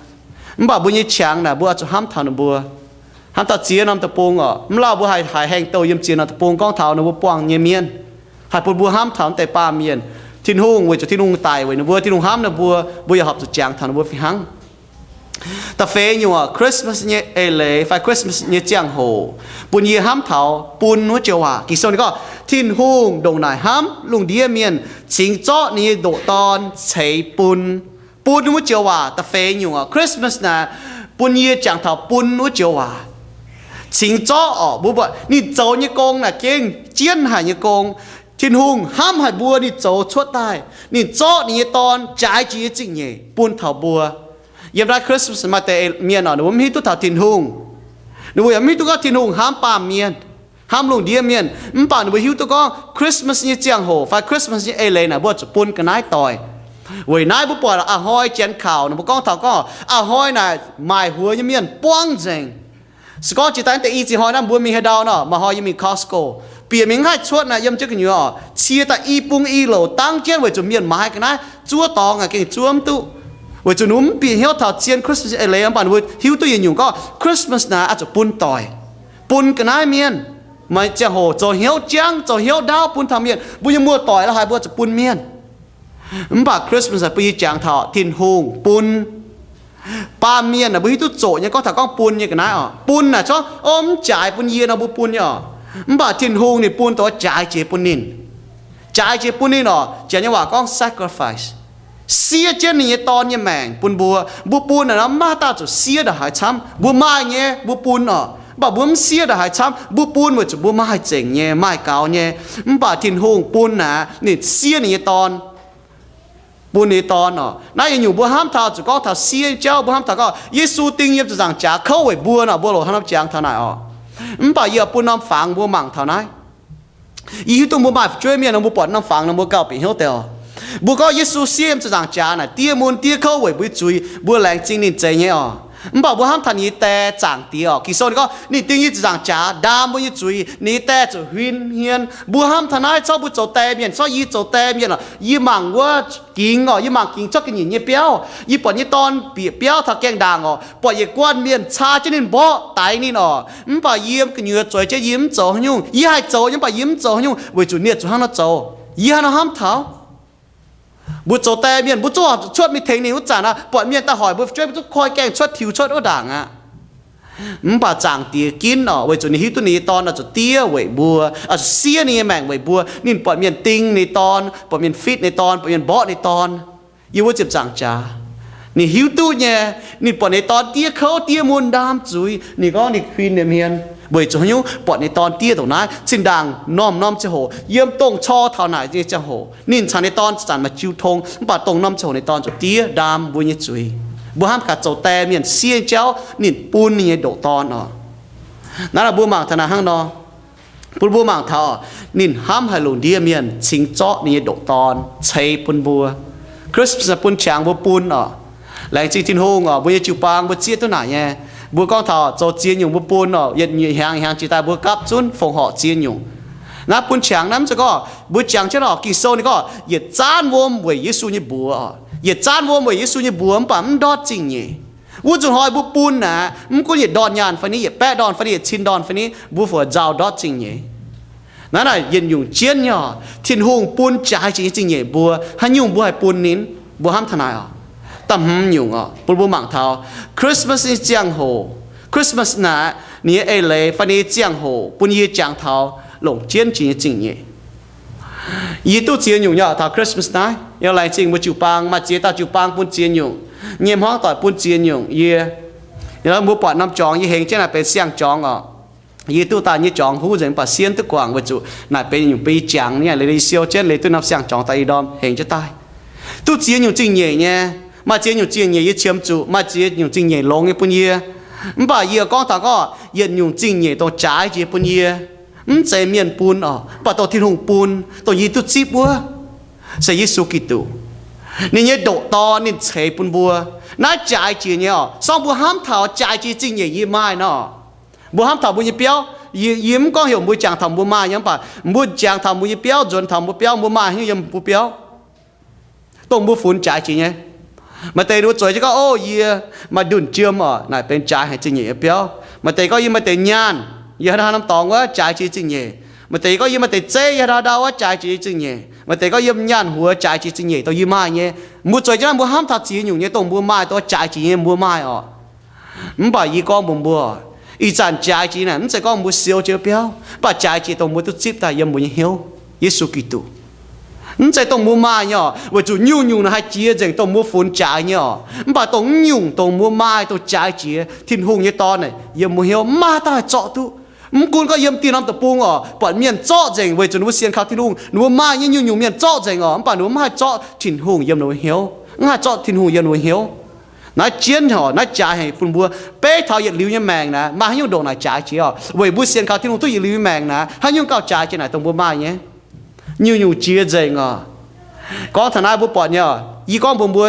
Mv baac mbuo nyei qangx naaic mbuo oix zuqc hnamv taux ninh mbuo. Hnamv taux ziex norm deic-bung oc, mv lauh mbuo haih haiz haengh douh yiem ziex norm deic-bung gorngv taux ninh mbuo buangh nyei mienh. Haih bun mbuo hnamv taux naaiv deix baamh mienh. Tin-Hungh, weic zuqc Tin-Hungh daic weic ninh mbuo, Tin-Hungh hnamv ninh mbuo, mbuo yaac horpc zuqc jangx taux ninh mbuo fih hnangv. Da'feix nyungc oc, Christmas nyei eix leiz fai Christmas nyei ziangh hoc bun yie hnamv taux bun wuov joux waac. Ging-Sou ninh gorngv, Tin-Hungh ndongc naaic hnamv lungh ndiev mienh, cingx zorqv ninh nyei ndoqc Dorn ceix bun. Bun wuov joux waac da'feix nyungc oc, Christmas naaic bun yie jangx taux bun wuov joux waac. Cingx zorqv oc, mbuo buatc ninh zoux nyei gong naaic gengh jienv haic nyei gong. Tin-Hungh hnamv haic mbuo, ninh zoux cuotv daaih, ninh zorqv ninh nyei Dorn jaaix jiex nyei zingh nyeic bun taux mbuo. Yiem naaiv Christmas maaih deix mienh oc, ninh mbuo mv hiuv duqv taux Tin-Hungh. Ninh mbuo yaac mv hiuv duqv gorngv Tin-Hungh hnamv baamh mienh, hnamv lungh ndiev mienh. Mv baac ninh mbuo hiuv duqv gorngv Christmas nyei ziangh hoc fai Christmas nyei eix leiz naaic mbuo zuqc bun ga'naaiv doic. Weic naaiv mbuo buatc a'hnoi janx kaux ninh mbuo gorngv taux gorngv a'hnoi naaic maaic huox nyei mienh buangv nzengc. Se gorngv jiex daaih naaiv deix i ziex hnoi naaiv mbuo mingh haaix ndau nor, maaih hnoi yie mingh Costco, bieqc mingh mv haih cuotv naaic, yiem jienv gu'nyuoz oc, cie daaih i bung i louc dangv jienv weic zuqc mienh maaiz ga'naaiv zuov dorngx aqv, gengh zuov mv duqv. Weic zuqc ninh mbuo mv bieqc hnyouv taux zien Christmas eix leiz, mv baac ninh mbuo hiuv duqv yietc nyungc gorngv Christmas naaic oix zuqc bun doic, bun ga'naaiv mienh. Maaih ziangh hoc zoux hnyouv jangv, zoux hnyouv ndaauv bun taux mienh. Mbuo nyei muoz-doic la'haaix mbuo zuqc bun mienh. Mv baac Christmas naaic bun yie jangx taux Tin-Hungh bun. Baamh mienh naaic mbuo hiuv duqv zoqc nyei gorngv taux gorngv bun nyei ga'naaiv oc. Bun naaic corc, o, mv jaaix bun yie nor mbuo bun nyei oc. Mv baac Tin-Hungh ninh bun dongh jaaix jiex bun ninh. Jaaix jiex bun ninh oc. Janx nyei waac gorngv sacrifice. Siev jienv ninh nyei Dorn nyei maengc bun mbuo. Mbuo bun naaic nor mv maaih dauh zuqc siev ndongc haaix camv. Mbuo maaih nyei mbuo bun oc, mv baac mbuo mv siev ndongc haaix camv. Mbuo bun weic zuqc mbuo maaih zengc nyei, maaih gaux nyei. Mv baac Tin-Hungh bun naaic, ninh siev ninh nyei Dorn bun ninh nyei Dorn oc. Naaiv yietc nyungc mbuo hnamv taux zuqc gorngv taux siev jauv, mbuo hnamv taux gorngv Yesu ding yiem ziepc nzaangc jaax kouv weic mbuo nor, mbuo loc hnangv nor jangx taux naaic oc. Mv baac yie bun norm fangx mbuo mangc taux naaiv. Yie hiuv duqv mbuo maaih fu'jueiv mienh nor, mbuo buatc norm fangx nor, mbuo gauh bieqc hnyouv deix oc. Mbuo gorngv Yesu siev yiem ziepc nzaangc jaax naaic diev mun diev kouv weic mbuo nyei zuiz, mbuo laengz zingh ninh zeiz nyei oc. Mv baac mbuo hnamv taux ninh nyei Die, Zaangc Diex oc. Ging-Sou ninh gorngv ninh ding yiem ziepc nzaangc jaax ndaam mbuo nyei zuiz, ninh nyei Die zuqc huin hmien. Mbuo hnamv taux naaiv, corc mbuo zoux die mienh, corc yie zoux die mienh oc, yie mangc wuov gingx oc, yie mangc gingx corc ga'nyiec nyei biauv, yie buatc nyei Dorn bieqc biauv taux gaengh ndaangc oc, buatc yietc guanh mienh caa jienv ninh mborqv daix ninh oc. Mv baac yie gu'nyuoz zueiz jienv yie mv zoux haaix nyungc. Yie haih zoux nyei, mv baac yie mv zoux haaix nyungc weic zuqc ninh zuqc hnangv naaiv zoux. Yie hnangv nor hnamv taux mbuo zoux die mienh, mbuo zungv cuotv mingh tengx ninh wuov zanc aqv, buatc mienh daaih hoic mbuo fu'jueiv, mbuo zungv koi gaengh cuotv tiux cuotv wuov ndaangc aqv. Mv baac Zaangc Diex ginv oc, weic zuqc ninh hiuv duqv ninh nyei Dorn oix zuqc diev weic mbuo, oix zuqc siev ninh nyei maengc weic mbuo. Ninh buatc mienh ding ninh nyei Dorn, buatc mienh fitv ninh nyei Dorn, buatc mienh mborqv ninh nyei Dorn yiem wuov ziepc nzaangc jaax. Ninh hiuv duqv nyei, ninh buatc ninh nyei Dorn diev kouv diev mun ndaam zuiz, ninh gorngv ninh huin ninh hmien. Weic zuqc haaix nyungc? Buatc ninh nyei Dorn diev ndongc naaiv. Zinh ndaangc norm-norm ziangh hoc, yiem dongh cor taux naaic nyei ziangh hoc, ninh caux ninh nyei Dorn zanc maaih jiu tong, mv baac dongh norm ziangh hoc ninh nyei Dorn zuqc diev ndaam mbuo nyei zuiz. Mbuo hnamv gaax zoux die mienh siev jauv ninh bun ninh nyei ndoqc Dorn oc. Naaiv mbuo mangc taux naaic hnangv nor, bun mbuo mangc taux ninh hnamv haic lungh ndiev mienh cingx zorqv ninh nyei ndoqc Dorn ceix bun mbuo. Christmas bun qangx mbuo bun oc. Laengz zingh Tin-Hungh oc, mbuo nyei jiu-baang mbuo zieqv duqv naaic nyei. Mbuo gorngv taux zoux ziex nyungc mbuo bun oc, yietc hnyangx hnyangx jiex daaih mbuo gapv zunv fongc horc ziex nyungc. Naaiv bun qangx naaiv mv zeiz gorngv mbuo jangx jienv oc, Ging-Sou ninh gorngv yietc zaanv wuom weic Yesu nyei mbuox oc. Yietc zaanv wuom weic Yesu nyei mbuox mv baac mv ndortv zingh nyeic. Wuov nzunc hnoi mbuo bun naaic, mv gunv yietc ndorn nyaanh fai ni, yietc baeqv ndorn fai ni, yietc cin ndorn fai ni, mbuo fu'jueiv nzauh ndortv zingh nyeic. Naaiv naaic yietc nyungc jienv nyei oc, Tin-Hungh bun jaaix jiex nyei zingh nyeic mbuo, haaix nyungc mbuo haih bun ninh? Mbuo hnamv taux naaic oc. Da'hmz nyungc oc, bun mbuo mangc taux Christmas nyei ziangh hoc, Christmas naaic ninh nyei eix leiz fai ninh nyei ziangh hoc bun yie jangx taux longc jienv jiex nyei zingh nyeic. Yie duqv ziex nyungc nyei oc taux Christmas naaiv. Yie laengz zingh mbuo jiu-baang, maaih ziex dauh jiu-baang bun ziex nyungc, nyei hmuangv doic bun ziex nyungc. Yie, yie mbuo buatc norm jorngx yie hengx jienv naaic benx siang-jorngx oc. Yie duqv daaih nyei jorngx huv nzengc, mv baac sienv duqv guangc weic zuqc naaic benx nyungc bun yie jangx nyei, liuz yie siou jienv liuz duqv norm siang-jorngx daaih ih ndorm hengx jienv daaih. Duqv ziex nyungc zingh nyeic nyei. Maaih ziex nyungc zingh nyeic yie qiemx zuqc, maaih ziex nyungc zingh nyeic longx nyei bun yie. Mv baac yie gorngv taux gorngv yietc nyungc zingh nyeic dongh jaaix jiex bun yie, mv zeiz mienh bun oc, mv baac dongh Tin-Hungh bun, dongh yie duqv zipv wuov, se Yesu Giduc. Ninh nyei ndoqc Dorn ninh ceix bun mbuo. Naaiv jaaix jiex nyei oc. Sorng mbuo hnamv taux jaaix jiex zingh nyeic yie maaih nor, mbuo hnamv taux mbuo nyei biauv. Yie, yie mv gorngv heuc mbuo jangx taux mbuo maaih nyei, mv baac mbuo jangx taux mbuo nyei biauv, nzuonx taux mbuo biauv, mbuo maaih haaix nyungc yiem mbuo biauv, dongh mbuo funx jaaix jiex nyei. Maaih deix ninh mbuo zueiz jienv gorngv, Ov, yie maaih ndunh jiem oc, naaic benx jaaix haic zingh nyeic nyei biauv. Maaih deix gorngv, Yie maaih deix nyaanh, yie haaix norm dorngx wuov jaaix jiex zingh nyeic. Maaih deix gorngv, Yie maaih deix zeiv, yie haaix ndau ndau wuov jaaix jiex zingh nyeic. Maaih deix gorngv, Yiem nyaanh huox jaaix jiex zingh nyeic dongh yie maaih nyei. Mbuo zueiz jienv naaiv mbuo hnamv taux ziex nyungc nyei dongh mbuo maaih, dongh jaaix jiex nyei mbuo maaih oc. Mv baac yie gorngv mbuox mbuo, ih zanc jaaix jiex naaic mv zeiz gorngv mbuo siou jienv biauv, mv baac jaaix jiex dongh mbuo duqv zipv daaih yiem mbuo nyei hnyouv, Yesu Giduc. Mv zeiz dongh mbuo maaih nyei oc, weic zuqc nyungc-nyungc naaic haih jiex nzengc dongh mbuo funx jaaix nyei oc. Mv baac dongh mv nyungc dongh mbuo maaih dongh jaaix jiex, Tin-Hungh nyei Dorn naaic yiem mbuo hnyouv maiv maaih dauh haih zorqv duqv. Mv gunv gorngv yiem dieh norm deic-bung oc, buatc mienh zorqv nzengc weic zuqc ninh mbuo sienx kaux Tin-Hungh, ninh mbuo maaih nyei nyungc-nyungc mienh zorqv nzengc oc, mv baac ninh mbuo maiv haih zorqv Tin-Hungh yiem ninh mbuo hnyouv, maiv haih zorqv Tin-Hungh yiem ninh mbuo hnyouv. Naaiv jienv oc, naaiv jaaix haic bun mbuo. Beiv taux yietc liuz nyei maengc naaic, maaih haaix nyungc ndongc naaic jaaix jiex oc? Weic mbuo sienx kaux Tin-Hungh duqv yietc liuz nyei maengc naaic, haaix nyungc gauh jaaix jiex naaic dongh mbuo maaih nyei? Nyungc-nyungc jiex nzengc oc. Gorngv taux naaiv mbuo buatc nyei oc, yie gorngv mbuox mbuo,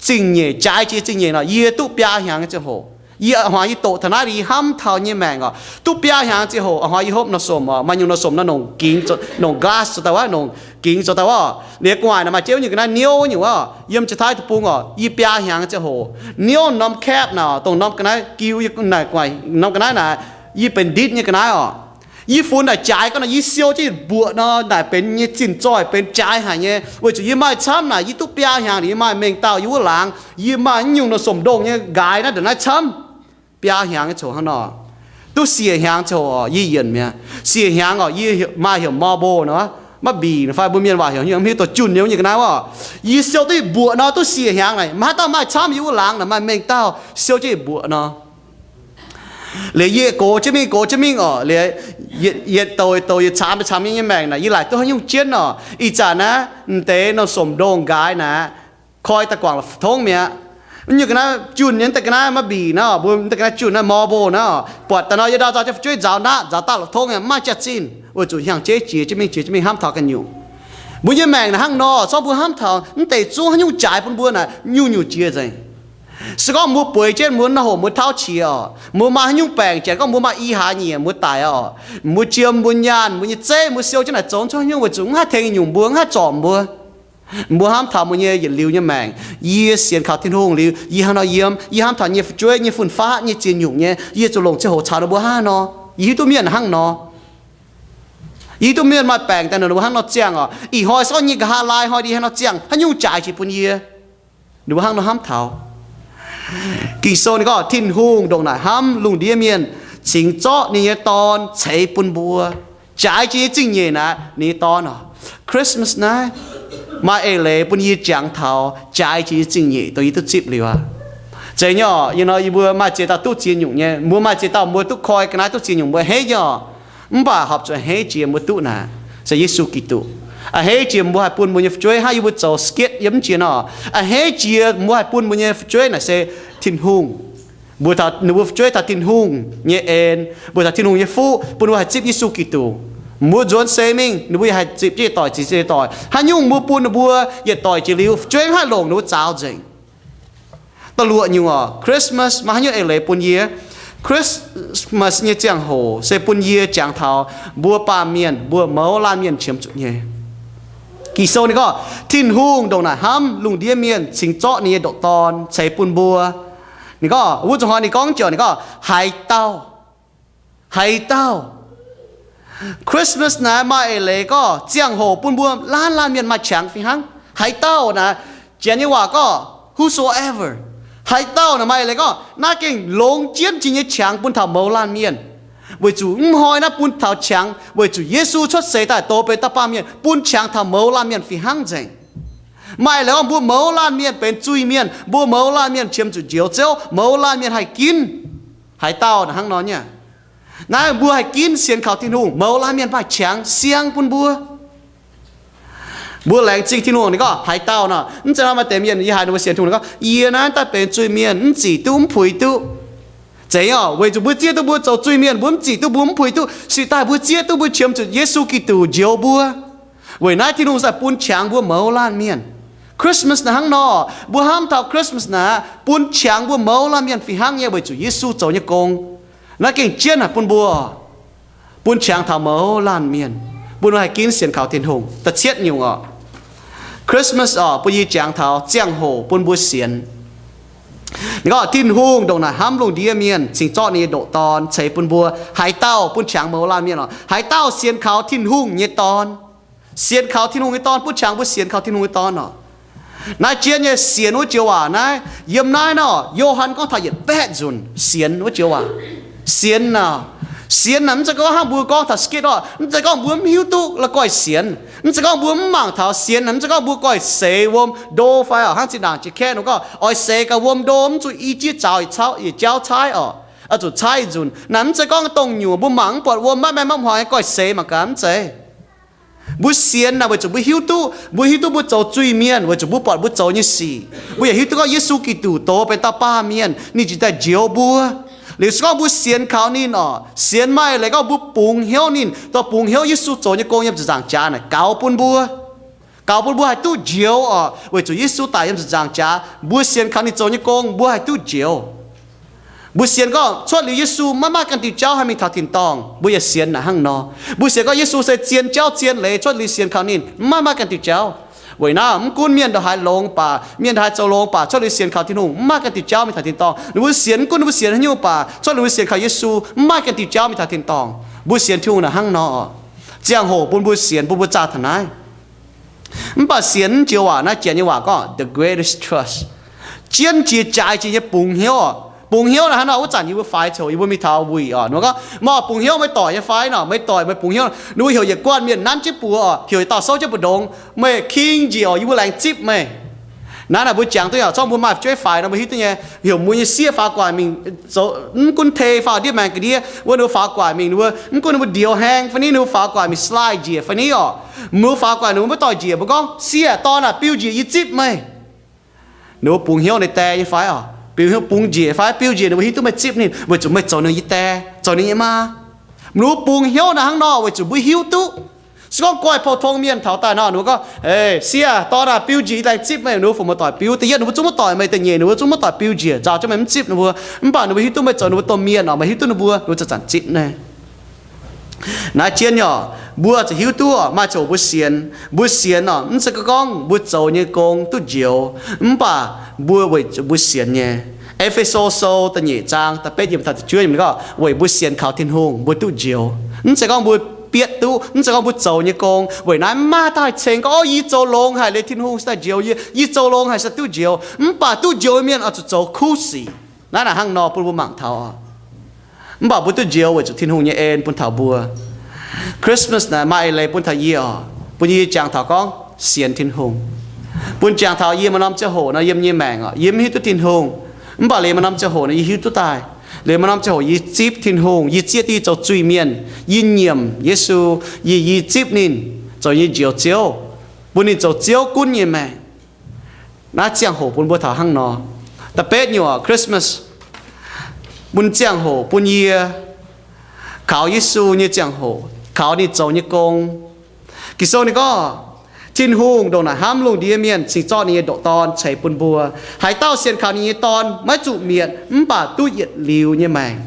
zingh nyeic, jaaix jiex zingh nyeic nor, yie duqv biaa hnyangx nyei ziangh hoc. Yie a'hnoi yie doqc taux naaiv, yie hnamv taux nyei maengc oc, duqv biaa hnyangx ziangh hoc. A'hnoi yie hopv norm somc oc, maaih nyungc norm somc nor nongc gingx, nongc glass zoux daaih wuov, nongc gingx zoux daaih wuov. Liuz gu'nguaaic naaic maaih jienv nyungc ga'naaiv niouv nyungc wuov, yiem jiex taaih deic-bung oc, yie biaa hnyangx ziangh hoc. Niouv norm kaepv naaic, dongh norm ga'naaiv giu, naaic gu'nguaaic norm ga'naaiv naaic, yie benx nditv nyei ga'naaiv oc. Yie funx naaic jaaix gau nor, yie siou jienv yietc mbuoqc nor, naaic benx nyei zinh zoih, benx jaaix haic nyei, weic zuqc yie maaih camv naaic, yie duqv biaa hnyangx, yie maaih mengh dauh yie wuov laangz, yie maaih nyungc norm somc ndongh nyei nqaaix naaiv ndongc naaiv camv. Biaa hnyangx nyei ziangh hoc hnangv nor, duqv siec hnyangx ziangh hoc yie yienc mi'aqv. Siec hnyangx oc, yie maaih heuc Marlboro nor, maiv mbic fai mbuo mienh waac heuc hnyouv mv hiuv, dongh junh nyei wuov nyei ga'naaiv oc. Yie siou duqv yietc mbuoqc nor duqv siec hnyangx naaic, maiv dauh maaih camv yie wuov laangz naaic, maaih mengh dauh siou jienv yietc mbuoqc nor. Liuz yie gox jienv mingh, gox jienv mingh oc, liuz yietc douc douc yietc caamx yietc caamx nyei maengc naaic, yie laaic duqv haaix nyungc jienv oc. Ih zanc naaiv m'deix norm somc ndongh nqaaix naaic, koi daaih guangc la'tongv mi'aqv. Nyungc ga'naaiv junh nyei, deix ga'naaiv maiv mbic naaiv, mbuo deix ga'naaiv junh naaiv Marlboro naaiv, buatc daaih nor yie ndau nzauh jienv fu'jueiv nzaaux naqv, nzaaux daaih la'tongv mi'aqv, maiv jaax-zinh, weic zuqc hnyangx-jeiv jiex jienv mingh, jiex jienv mingh, hnamv taux ganh nyungc. Mbuo nyei maengc naaic hnangv nor, zorqv mbuo hnamv taux mv deix zungv haaix nyungc jaaix bun mbuo naaic, nyungc-nyungc jiex nzengc. Se gorngv mbuo bueix jienv, mbuo nor hoc mbuo tauv qiex oc, mbuo maaih haaix nyungc baengc, janx gorngv mbuo maaih i hlaax nyieqc mbuo daic oc, mbuo jiem, mbuo nyaanh, mbuo nyei zeiv, mbuo siou jienv naaic zoux zungv haaix nyungc, weic zuqc mv haih tengx nyungc mbuo, mv haih zorpc mbuo. Mbuo hnamv taux mbuo nyei yietc liuz nyei maengc, yie sienx kaux Tin-Hungh liuz, yie hnangv nor yiem, yie hnamv taux nyei fu'jueiv, nyei fun-faqv, nyei ziex nyungc nyei, yie zuqc longc ziangh hoc caux ninh mbuo hnangv nor. Yie hiuv duqv mienh hnangv nor. Yie hiuv duqv mienh maaih baengc daaih, ninh mbuo hnangv nor ziangh oc. Ih hnoi se gorngv nyei nqa'haav laai hnoi ndie hnangv nor ziangh, haaix nyungc jaaix jiex bun yie? Ninh mbuo hnangv nor hnamv taux. Ging-Sou ninh gorngv, Tin-Hungh ndongc naaic hnamv lungh ndiev mienh, cingx zorqv ninh nyei Dorn ceix bun mbuo. Jaaix jiex nyei zingh nyeic naaic ninh nyei Dorn oc. Christmas naaiv maaih eix leiz bun yie jangx taux jaaix jiex nyei zingh nyeic dongh yie duqv zipv liuz aqv. Zeiz nyei oc, ih hnoi yie mbuo maaih ziex dauh duqv ziex nyungc nyei, mbuo maaih ziex dauh mbuo duqv koi ga'naaiv duqv ziex nyungc, mbuo a'hneiv nyei oc. Mv baac horpc zuqc a'hneiv jiex mbuo duqv naaic se Yesu Giduc. A'hneiv jiex mbuo haih bun mbuo nyei fu'jueiv hnangv yie mbuo zoux sketch yiem jiex nor. A'hneiv jiex mbuo haih bun mbuo nyei fu'jueiv naaic se Tin-Hungh. Mbuo taux, ninh mbuo fu'jueiv taux Tin-Hungh nyei en, mbuo taux Tin-Hungh nyei fuqv, bun ninh mbuo haih zipv Yesu Giduc. Mbuo nzuonx seix mingh, ninh mbuo yaac haih zipv jienv yietc doic, zipv jienv yietc doic. Haaix nyungc mbuo bun ninh mbuo yietc doic jiex liuz, fu'jueiv mv haih longc ninh mbuo zaux nzengc. Da'luoqc nyungc oc, Christmas maaih haaix nyungc eix leiz bun yie? Christmas nyei ziangh hoc se bun yie jangx taux mbuo baamh mienh, mbuo mouz laanh mienh qiemx zuqc nyei. Ging-Sou ninh gorngv, Tin-Hungh ndongc naaic hnamv lungh ndiev mienh cingx zorqv ninh nyei ndoqc Dorn ceix bun mbuo. Ninh gorngv, wuov zuqc hnoi ninh gorngv joux, ninh gorngv, haaix dauh, haaix dauh. Christmas naaiv maaih eix leiz gorngv ziangh hoc bun mbuo laanh laanh mienh maaih qangx fih hnangv. Haaix dauh naaic, Janx nyei waac gorngv whosoever. Haaix dauh naaic maaih eix leiz gorngv naaiv gengh longx jienv jiex nyei qangx bun taux mouz laanh mienh. Weic zuqc mv hnoi naaiv bun taux qangx weic zuqc Yesu cuotv seix daaih douz benx dauh baamh mienh bun qangx taux mouz laanh mienh fih hnangv nzengc. Maaih eix leiz gorngv mbuo mouz laanh mienh benx zuiz-mienh, mbuo mouz laanh mienh qiemx zuqc njoux Ziouv, mouz laanh mienh haih ginv. Haaix dauh naaic hnangv nor nyei. Naaiv mbuo haih ginv sienx kaux Tin-Hungh, mouz laanh mienh maaih qangx siang bun mbuo. Mbuo laengz zingh Tin-Hungh ninh gorngv haaix dauh nor, mv zeiz nor maaih deix mienh yie haiz ninh mbuo sienx Tin-Hungh ninh gorngv, yie naaiv daaih benx zuiz-mienh, mv zic duqv mv puix duqv. Zeiz oc, weic zuqc mbuo zieqv duqv mbuo zoux zuiz-mienh, mbuo mv zic duqv mbuo mv puix duqv, cingx daaih mbuo zieqv duqv mbuo qiemx zuqc Yesu Giduc njoux mbuo. Weic naaiv Tin-Hungh se bun qangx mbuo mouz laanh mienh. Christmas naaic hnangv nor, mbuo hnamv taux Christmas naaic bun qangx mbuo mouz laanh mienh fih hnangv nyei weic zuqc Yesu zoux nyei gong. Naaiv gengh jienv haic bun mbuo, bun qangx taux mouz laanh mienh, bun mbuo haih ginv sienx kaux Tin-Hungh. Da'cietv nyungc oc, Christmas oc, bun yie jangx taux ziangh hoc bun mbuo sienx. Ninh gorngv Tin-Hungh ndongc naaic hnamv lungh ndiev mienh cingx zorqv ninh nyei ndoqc Dorn ceix bun mbuo. Haaix dauh, bun qangx mouz laanh mienh oc, haaix dauh sienx kaux Tin-Hungh nyei Dorn, sienx kaux Tin-Hungh nyei Dorn, bun qangx mbuo sienx kaux Tin-Hungh nyei Dorn oc. Naaiv jienv nyei sienx wuov joux waac naaiv, yiem naaiv nor, Yo^han gorngv taux yietc baeqv nzunc sienx wuov joux waac. Sienx naaic, sienx naaic mv zeiz gorngv hnangv mbuo gorngv taux skit oc, mv zeiz gorngv mbuo mv hiuv duqv la'guaih sienx, mv zeiz gorngv mbuo mv mangc taux sienx naaic, mv zeiz gorngv mbuo guaih seix wuom ndo fai oc, hnangv zinh ndaangc jiex kaeqv ninh gorngv oix seix gauh wuom ndo, mv zuqc i jieqv zaux yietc jauv caaiv oc, oix zuqc caaiv nzunc. Naaic mv zeiz gorngv dongh nyungc mbuo mangc mv buatc wuom maiv maengh maiv hmuangx guaih seix mangc gaax, mv zeiz. Mbuo sienx naaic weic zuqc mbuo hiuv duqv, mbuo hiuv duqv mbuo zoux zuiz-mienh weic zuqc mbuo buatc mbuo zoux nyei sic. Mbuo yaac hiuv duqv gorngv Yesu Giduc doz benx dauh baamh mienh, ninh ziouc daaih njoux mbuo. Liuz se gorngv mbuo sienx kaux ninh oc, sienx maaih leiz gorngv mbuo bungx hnyouv ninh, dorh bungx hnyouv Yesu zoux nyei gong yiem ziepc nzaangc jaax naaic gaux bun mbuo, gaux bun mbuo haih duqv njoux oc, weic zuqc Yesu daic yiem ziepc nzaangc jaax, mbuo sienx kaux ninh zoux nyei gong, mbuo haih duqv njoux. Mbuo sienx gorngv cuotv liuz Yesu maiv maaih ganh diuh jauv haih mingh taux tin-dorngh. Mbuo yaac sienx naaic hnangv nor. Mbuo sienx gorngv Yesu se zien jauv zien leiz, cuotv liuz sienx kaux ninh maiv maaih ganh diuh jauv. Weic naaiv mv gunv mienh ndongc haaix longx baac, mienh ndongc haaix zoux longx baac, cuotv liuz sienx kaux Tin-Hungh maiv maaih ganh diuh jauv mingh taux tin-dorngh. Ninh mbuo sienx, mv gunv ninh mbuo sienx haaix nyungc baac, cuotv liuz mbuo sienx kaux Yesu maiv maaih ganh diuh jauv mingh taux tin-dorngh. Mbuo sienx Tin-Hungh naaic hnangv nor. Ziangh hoc bun mbuo sienx, bun mbuo zaah taux naaiv. Mv baac sienx joux waac naaiv, Janx nyei waac gorngv the greatest trust. Jienv jiex jaaix jiex nyei bungx hnyouv oc. Bungx hnyouv naaic hnangv nor, wuov zanc yie mbuo faix coc yie mbuo mingh taux wuic oc, ninh mbuo gorngv, Meih bungx hnyouv meih doic nyei fai nor? Meih doic, meih bungx hnyouv. Ninh mbuo heuc yietc guanh mienh nanv jienv buoz oc, heuc yietc dauh souv jienv mbu'ndongx, Meih king njiec oc, yie mbuo laengz zipv meih. Naaiv naaic mbuo jangx duqv nyei oc, zorngv mbuo maaih fu'jueiv faix nor mbuo hiuv duqv nyei, heuc mbuo nyei sieqv faaux gu'nguaaic mingh zoux mv gunv tei faaux ndiev maengx ga'ndiev, wuov ninh mbuo faaux gu'nguaaic mingh, ninh mbuo mv gunv ninh mbuo ndioux haeng fai ni, ninh mbuo faaux gu'nguaaic mingh slide njiec fai ni oc. Ninh mbuo faaux gu'nguaaic ninh mbuo maiv doic njiec, mbuo gorngv, Sieqv, dorn aah, biu njiec yie zipv meih. Ninh mbuo bungx hnyouv ninh die nyei fai oc, biu hnyouv bungx njiec fai biu njiec ninh mbuo hiuv duqv meih zipv ninh weic zuqc meih zoux ninh nyei die, zoux ninh nyei maa. Ninh mbuo bungx hnyouv naaic hnangv nor weic zuqc mbuo hiuv duqv. Se gorngv guaih pou-tong mienh taux daaih nor, ninh mbuo gorngv, Sieqv, dorn aah, biu njiec yie laengz zipv meih. Ninh mbuo fungc muoz-doic biu, da'yietv ninh mbuo zungv muoz-doic meih, da'nyeic ninh mbuo zungv muoz-doic biu njiec, nzaaux jienv meih mv zipv ninh mbuo. Mv baac ninh mbuo hiuv duqv meih zoux ninh mbuo domh mienh oc, meih hiuv duqv ninh mbuo, ninh mbuo zanc-zanc zipv naaiv. Naaiv jienv nyei oc, mbuo zuqc hiuv duqv oc, maaih ziangh hoc mbuo sienx, mbuo sienx oc, mv zeiz gorngv mbuo zoux nyei gong duqv njoux, mv baac mbuo weic zuqc mbuo sienx nyei. E^fe^so Sou da'nyeic zaang da'betv yiemc taux da'juov yiemc gorngv, weic mbuo sienx kaux Tin-Hungh mbuo duqv njoux. Mv zeiz gorngv mbuo bietv duqv, mv zeiz gorngv mbuo zoux nyei gong. Weic naaiv mv maaih daaih ceng gorngv, O, yie zoux longx haic liuz Tin-Hungh se daaih njoux yie, yie zoux longx haic se duqv njoux. Mv baac duqv njoux nyei mienh oix zuqc zoux kuv sic. Naaiv naaic hnangv nor bun mbuo mangc taux oc. Mv baac mbuo duqv njoux weic zuqc Tin-Hungh nyei en bun taux mbuo. Christmas naaic maaih eix leiz bun taux yie oc, bun yie jangx taux gorngv sienx Tin-Hungh. Bun jangx taux yie maaih norm ziangh hoc nor, yiem yie nyei maengc oc, yie mv hiuv duqv Tin-Hungh. Mv baac liuz maaih norm ziangh hoc nor, yie hiuv duqv daaih. Liuz maaih norm ziangh hoc yie zipv Tin-Hungh, yie zieqv diuh yie zoux zuiz-mienh, yie nyiemc Yesu, yie, yie zipv ninh. zoux nyei njoux Ziouv, bun ninh zoux Ziouv gunv nyei maengc. Naaiv ziangh hoc bun mbuo taux hnangv nor. Da'betv nyungc, Christmas, bun ziangh hoc bun yie kaux Yesu nyei ziangh hoc, kaux ninh zoux nyei gong. Ging-Sou ninh gorngv, Tin-Hungh ndongc naaic hnamv lungh ndiev mienh cingx zorqv ninh nyei ndoqc Dorn ceix bun mbuo. Haaix dauh sienx kaux ninh nyei Dorn maiv zuqc mietc mv baac duqv yietc liuz nyei maengc.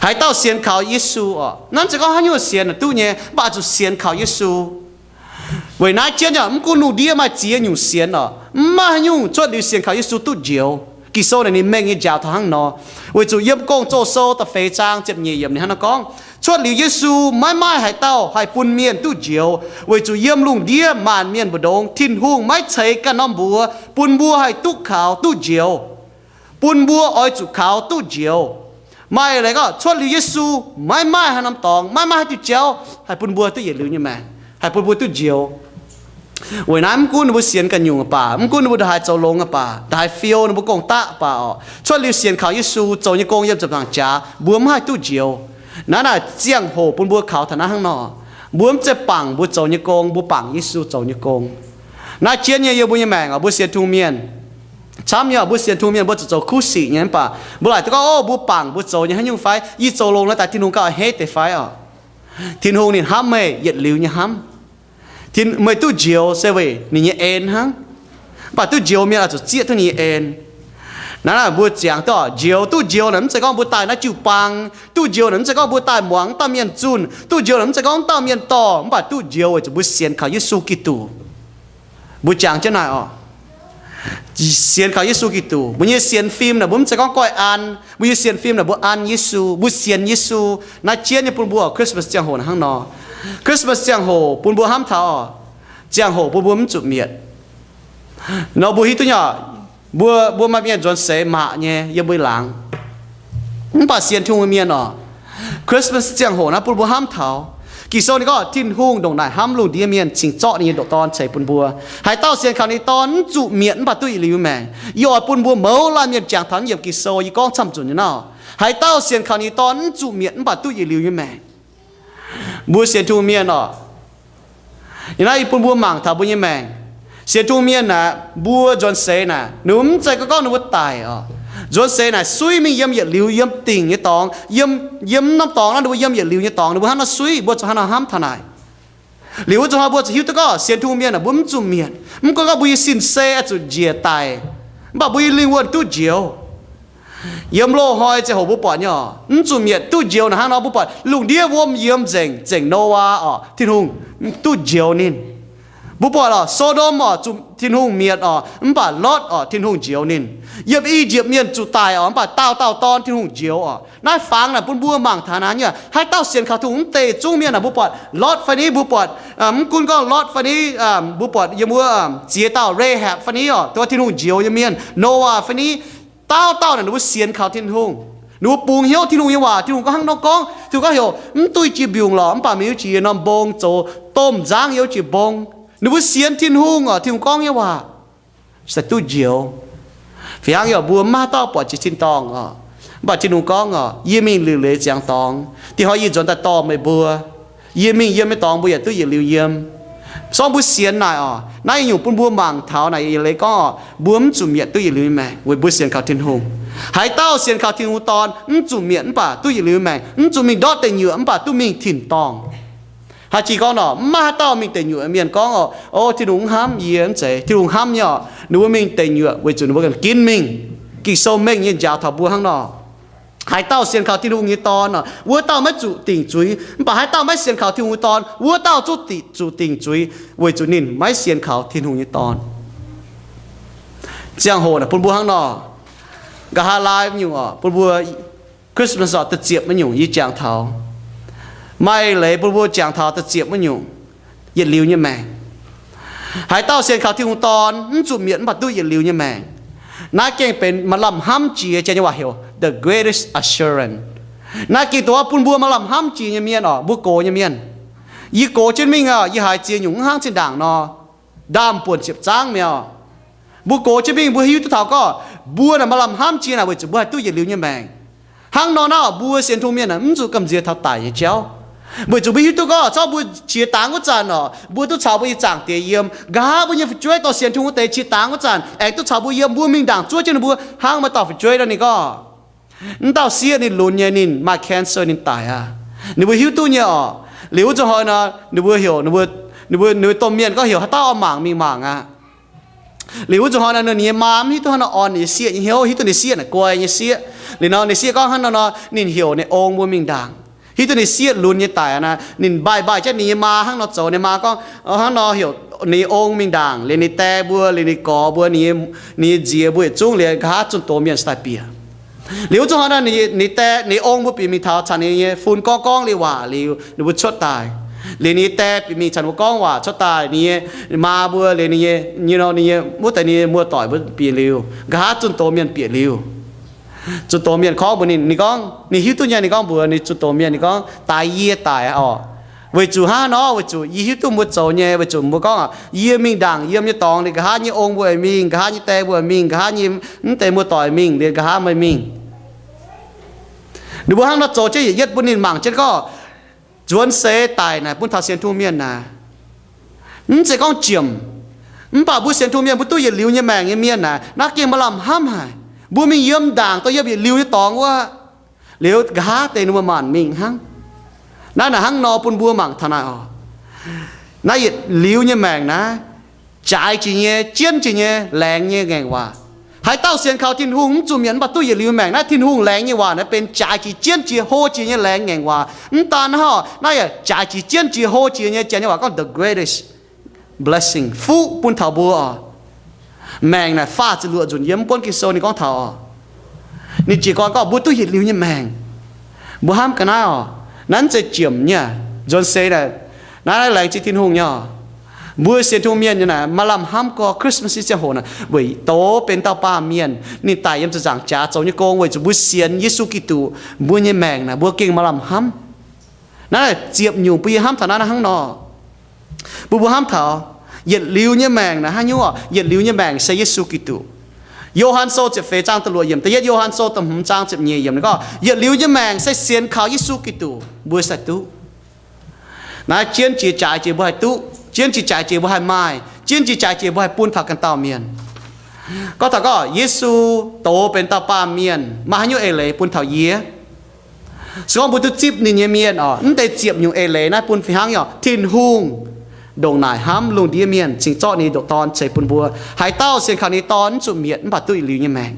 Haaix dauh sienx kaux Yesu oc, naaiv mv zeiz gorngv haaix nyungc sienx duqv nyei, mv baac zuqc sienx kaux Yesu. Weic naaiv jienv yaac mv gunv lungh ndiev maaih ziex nyungc sienx oc, mv maaih haaix nyungc cuotv liuz sienx kaux Yesu duqv njoux. Ging-Sou naaic ninh mengh nyei njaaux taux hnangv nor. Weic zuqc yiem Gong-Zoh sou da'feix zaang ziepc nyeic yiemc ninh hnangv naaiv gorngv, cuotv liuz Yesu maiv maaih haaix dauh haih bun mienh duqv njoux, weic zuqc yiem lungh ndiev maanc mienh mbu'ndongx Tin-Hungh maiv ceix ganh norm mbuox bun mbuo haih duqv kaux duqv njoux. Bun mbuo oix zuqc kaux duqv njoux. Maaih leiz gorngv cuotv liuz Yesu maiv maaih haaix norm dorngx, maiv maaih haaix diuh jauv haih bun mbuo duqv yietc liuz nyei maengc, haih bun mbuo duqv njoux. Weic naaiv mv gunv ninh mbuo sienx ganh nyungc baac, mv gunv ninh mbuo ndongc haaix zoux longx baac, ndongc haaix fiou ninh mbuo gong-daqv baac oc, cuotv liuz sienx kaux Yesu zoux nyei gong yiem ziepc nzaangc jaax, mbuo mv haih duqv njoux. Naaiv naaic ziangh hoc bun mbuo kaux taux naaiv hnangv nor. Mbuo mv zeiz bangc mbuo zoux nyei gong, mbuo bangc Yesu zoux nyei gong. Naaiv jienv nyei yiem mbuo nyei maengc oc, mbuo sienx Tin-Hungh mienh camv nyei oc, mbuo sienx Tin-Hungh mienh mbuo zuqc zoux kuv sic nyei mv baac mbuo laaic duqv gorngv, Ov, mbuo bangc mbuo zoux nyei haaix nyungc fai? Yie zoux longx lorqc daaih Tin-Hungh gauh a'hneiv deix fai oc? Tin-Hungh ninh hnamv meih yietc liuz nyei hnamv. Meih duqv njoux se weic ninh nyei en hnangv. Mv baac duqv njoux mienh oix zuqc zieqv duqv ninh nyei en. Naaiv naaic mbuo ziangx duqv oc, njoux, duqv njoux naaic mv zeiz gorngv mbuo daaih naaiv jiu-baang. Duqv njoux naaic mv zeiz gorngv mbuo daaih muangx dauh mienh zunh. Duqv njoux naaic mv zeiz gorngv dauh mienh dorh, mv baac duqv njoux weic zuqc mbuo sienx kaux Yesu Giduc. Mbuo jangx jienv naaic oc, sienx kaux Yesu Giduc. Mbuo nyei sienx fim naaic mbuo mv zeiz gorngv goiv an. Mbuo nyei sienx fim naaic mbuo an Yesu, mbuo sienx Yesu. Naaiv jienv nyei bun mbuo Christmas ziangh hoc naaic hnangv nor. Christmas ziangh hoc bun mbuo hnamv taux oc, ziangh hoc bun mbuo mv zuqc mietc. Nor mbuo hiuv duqv nyei oc, mbuo, mbuo maaih mienh nzuonx seix maac nyei yiem mbuo laangz. Mv baac sienx Tin-Hungh nyei mienh oc, Christmas ziangh hoc naaiv bun mbuo hnamv taux Ging-Sou ninh gorngv, Tin-Hungh ndongc naaic hnamv lungh ndiev mienh cingx zorqv ninh nyei ndoqc Dorn ceix bun mbuo. Haaix dauh sienx kaux ninh Dorn mv zuqc mietc mv baac duqv yietc liuz nyei maengc. Yie oix bun mbuo mouz laanh mienh jangx taux naaiv yiemc Ging-Sou yie gorngv camv-nzunc nyei naaiv. Haaix dauh sienx kaux ninh Dorn mv zuqc mietc mv baac duqv yietc liuz nyei maengc. Mbuo sienx Tin-Hungh mienh oc, yie naaiv yie bun mbuo mangc taux mbuo nyei maengc. Sienx Tin-Hungh mienh naaic, mbuo nzuonx seix naaic, ninh mbuo mv zeiz gorngv ninh mbuo daic oc. Nzuonx seix naaic suiv mingh yiem yietc liuz, yiem dingc nyei dorngx, yiem, yiem norm dorngx naaiv ninh mbuo yiem yietc liuz nyei dorngx, ninh mbuo hnangv nor suiv, mbuo zuqc hnangv nor hnamv taux naaic. Liuz wuov zuqc hnoi mbuo zuqc hiuv duqv gorngv sienx Tin-Hungh mienh naaic mbuo mv zuqc mietc. Mv gunv gorngv mbuo nyei sin-sei oix zuqc njiec daic, mv baac mbuo nyei lingh wuonh duqv njoux. Yiem loz-hnoi ziangh hoc mbuo buatc nyei oc, mv zuqc mietc duqv njoux naaic hnangv nor. Mbuo buatc lungh ndiev wuom yiemx nzengc, zengc Noaa oc, Tin-Hungh duqv njoux ninh. Mbuo buatc oc, Sodom oc, zuqc Tin-Hungh mietc oc, mv baac Lotv oc, Tin-Hungh njoux ninh. Yiem I^yipv Mienh zuqc daic oc, mv baac dauh dauh dorn Tin-Hungh njoux oc. Naaiv fangx naaic bun mbuo mangc taux naaiv nyei, haaix dauh sienx kaux Tin-Hungh mv deix zungv mienh naaic, mbuo buatc Lotv fai ni, mbuo buatc, mv gunv gorngv Lotv fai ni, mbuo buatc yiem wuov ziex dauh Rahab fai ni oc, dongh Tin-Hungh njoux nyei mienh, Noaa fai ni, dauh dauh naaic ninh mbuo sienx kaux Tin-Hungh. Ninh mbuo bungx hnyouv Tin-Hungh nyei waac. Tin-Hungh gorngv hnangv nor gorngv, Tin-Hungh gorngv heuc, mv duih jiex mbiungc lorqc, mv baac meih oix zuqc yiem norm mbong zoux domh nzangv, yiem jiex mbong. Ninh mbuo sienx Tin-Hungh oc, Tin-Hungh gorngv nyei waac se duqv njoux. Fih hnangv yaac mbuo maiv dauh buatc jiex tin-dorngh oc, mv baac Tin-Hungh gorngv oc, yie mingh liuc leiz ziangx dorngx, dingc hnoi yie nzuonx daaih dorh meih mbuo. Yie mingh yiem nyei dorngx mbuo yaac duqv yietc liuz yiem. Sorng mbuo sienx naaic oc, naaiv nyungc bun mbuo mangc taux naaic yietc leiz gorngv oc, mbuo mv zuqc mietc duqv yietc liuz nyei maengc weic mbuo sienx kaux Tin-Hungh. Haaix dauh sienx kaux Tin-Hungh Dorn mv zuqc mietc mv baac duqv yietc liuz nyei maengc, mv zuqc mingh ndortv deic nyuoqc mv baac duqv mingh tin-dorngh. Haaix jih gorngv nor, mv maaih haaix dauh mingh deic nyuoqc mienh gorngv oc, O, Tin-Hungh mv hnamv yie, mv zeiz. Tin-Hungh hnamv nyei oc, ninh mbuo mingh deic nyuoqc weic zuqc ninh mbuo ganh ginv mingh. Ging-Sou mengh nyei njaaux taux mbuo hnangv nor. Haaix dauh sienx kaux Tin-Hungh nyei Dorn oc, wuov dauh maiv zuqc dingc zuiz. Mv baac haaix dauh maiv sienx kaux Tin-Hungh nyei Dorn, wuov dauh zuqc dingc, zuqc dingc zuiz, weic zuqc ninh maiv sienx kaux Tin-Hungh nyei Dorn. Ziangh hoc naaic bun mbuo hnangv nor, nqa'haav laai nyungc oc, bun mbuo Christmas oc, da'ziepc wuov nyungc yie jangx taux. Maaih leiz bun mbuo jangx taux da'ziepc wuov nyungc, yietc liuz nyei maengc. Haaix dauh sienx kaux Tin-Hungh Dorn mv zuqc mietc mv baac duqv yietc liuz nyei maengc. Naaiv gengh benx maaih lamh hnamv jiex, Janx nyei waac heuc the greatest assurance. Naaiv gengh dongh bun mbuo maaih lamh hnamv jiex nyei mienh oc, mbuo gox nyei mienh. Yie gox jienv mingh oc, yie haiz ziex nyungc mv hnangv zinh ndaangc nor, ndaamv-buonc ziepc zangv mi'aqv. Mbuo gox jienv mingh mbuo hiuv duqv taux gorngv mbuo naaic maaih lamh hnamv jiex naaic weic zuqc mbuo haih duqv yietc liuz nyei maengc. Hnangv nor naaiv oc, mbuo sienx Tin-Hungh mienh naaic mv zuqc gamh nziex taux daic nyei jauv. Weic zuqc mbuo hiuv duqv gorngv zorqv mbuo qiex dangx wuov zanc orqc, mbuo duqv caux mbuo nyei Zaangc Diex yiem. Nqa'haav mbuo nyei fu'jueiv dorh sienx Tin-Hungh wuov deix qiex dangx wuov zanc, aengx duqv caux mbuo yiem, mbuo mingh ndaangc zuov jienv ninh mbuo, hnangv maaih dauh fu'jueiv nor ninh gorngv, wuov dauh sieqv ninh lunx nyei, ninh maaih cancer ninh daic aqv. Ninh mbuo hiuv duqv nyei orqc. Liuz wuov zuqc hnoi nor ninh mbuo heuc, ninh mbuo, ninh mbuo domh mienh gorngv heuc haaix dauh oix mangc mingh mangc aqv. Liuz wuov zuqc hnoi nor ninh nyei maa mv hiuv duqv hnangv nor orn ninh nyei sieqv nyei hnyouv, hiuv duqv ninh sieqv naaic guai nyei sieqv. Liuz nor ninh sieqv gorngv hnangv nor nor ninh heuc ninh ong mbuo mingh ndaangc. Hiuv duqv ninh sieqv lunx nyei daic aqv naaic, ninh mbaih mbaih jienv ninh nyei maa hnangv nor zoux. Ninh maa gorngv hnangv nor heuc ninh nyei ong mingh ndaangc, liuz ninh die mbuo, liuz ninh gorx mbuo, ninh nyei nziex mbuo yietc zungv liuz nqa'haav zunh doz mienh daaih bieqc. Liuz wuov zuqc hnoi nor ninh die, ninh ong mbuo bieqc mingh taux caux ninh nyei fun gorngv gorngv liuz waac liuz ninh mbuo cuotv daaih. Liuz ninh die bieqc mingh caux ninh mbuo gorngv waac cuotv daaih, ninh nyei maa mbuo liuz ninh nyei, ninh nyei wuov deix ninh nyei muoz-doic mbuo bieqc liuz, nqa'haav zunh doz mienh bieqc liuz, zunh doz mienh korv mbuox ninh, ninh gorngv ninh hiuv duqv nyei. Ninh gorngv mbuox ninh zunh doz mienh, ninh gorngv, Daaix yie daic orqc. Weic zuqc hnangv nor, weic zuqc yie hiuv duqv mbuo zoux nyei, weic zuqc mbuo gorngv, yie mingh ndaangc yiem nyei dorngx liuz nqa'haav nyei ong mbuo mingh, nqa'haav nyei die mbuo mingh, nqa'haav nyei, mv deix muoz-doic mingh, liuz nqa'haav meih mingh. Ninh mbuo hnangv nor zoux jienv yietc yietv bun ninh mangc jienv gorngv nzuonx seix daic naaic bun taux sienx Tin-Hungh mienh naaic, mv zeiz gorngv jiemc, mv baac mbuo sienx Tin-Hungh mienh mbuo duqv yietc liuz nyei maengc nyei mienh naaic, naaiv gengh maaih lamh hnamv haic. Mbuo mingh yiem ndaangc dorh yiem yietc liuz nyei dorngx wuov, liuz nqa'haav deix ninh mbuo maanc mingh hnangv. Naaiv naaic hnangv nor bun mbuo mangc taux naaic orqc. Naaiv yietc liuz nyei maengc naaiv, jaaix jiex nyei, jienv jiex nyei, laengz nyei ngaengc waac. Haaix dauh sienx kaux Tin-Hungh mv zuqc mietc mv baac duqv yietc liuz maengc, naaiv Tin-Hungh laengz nyei waac naaiv benx jaaix jiex jienv jiex hlo jiex nyei laengz ngaengc waac. Mv daan hnangv, naaiv yaac jaaix jiex jienv jiex hlo jiex nyei, Janx nyei waac gorngv the greatest blessing, fuqv bun taux mbuo oc. Maengc naaic faah ziepc luoqc nzunc yiem mv buonv Ging-Sou ninh gorngv taux oc. Ninh jiez gorn gorngv mbuo duqv yietc liuz nyei maengc. Mbuo hnamv ga'naaiv oc. Naaiv mv zeiz jiemc nyei. Nzuonx seix naaic, naaiv laengz zingh Tin-Hungh nyei oc. Mbuo sienx Tin-Hungh mienh nyei naaic maaih lamh hnamv gorx. Christmas nyei ziangh hoc naaic weic douz benx dauh baamh mienh, ninh daic yiem ziepc nzaangc jaax zoux nyei gong weic zuqc mbuo sienx Yesu Giduc, mbuo nyei maengc naaic mbuo gengh maaih lamh hnamv. Naaiv ziepc nyungc bun yie hnamv taux naaiv hnangv nor. Bun mbuo hnamv taux yietc liuz nyei maengc naaic haaix nyungc oc? Yietc liuz nyei maengc se Yesu Giduc. Yo^han Sou ziepc feix zaang da'luoqc yiemc, da'yietv Yo^han Sou da'hmz zaang ziepc nyeic yiemc ninh gorngv yietc liuz nyei maengc se sienx kaux Yesu Giduc mbuo se duqv. Naaiv jienv jiex jaaix jiex mbuo haih duqv, jienv jiex jaaix jiex mbuo haih maaih, jienv jiex jaaix jiex mbuo haih bun taux ganh dauh mienh. Gorngv taux gorngv Yesu douz benx dauh baamh mienh maaih haaix nyungc eix leiz bun taux yie? Se gorngv mbuo duqv zipv ninh nyei mienh oc, mv deix ziepc nyungc eix leiz naaiv bun fih hnangv nyei oc. Tin-Hungh ndongc naaic hnamv lungh ndiev mienh cingx zorqv ninh ndoqc Dorn ceix bun mbuo. Haaix dauh sienx kaux ninh Dorn mv zuqc mietc mv baac duqv yietc liuz nyei maengc.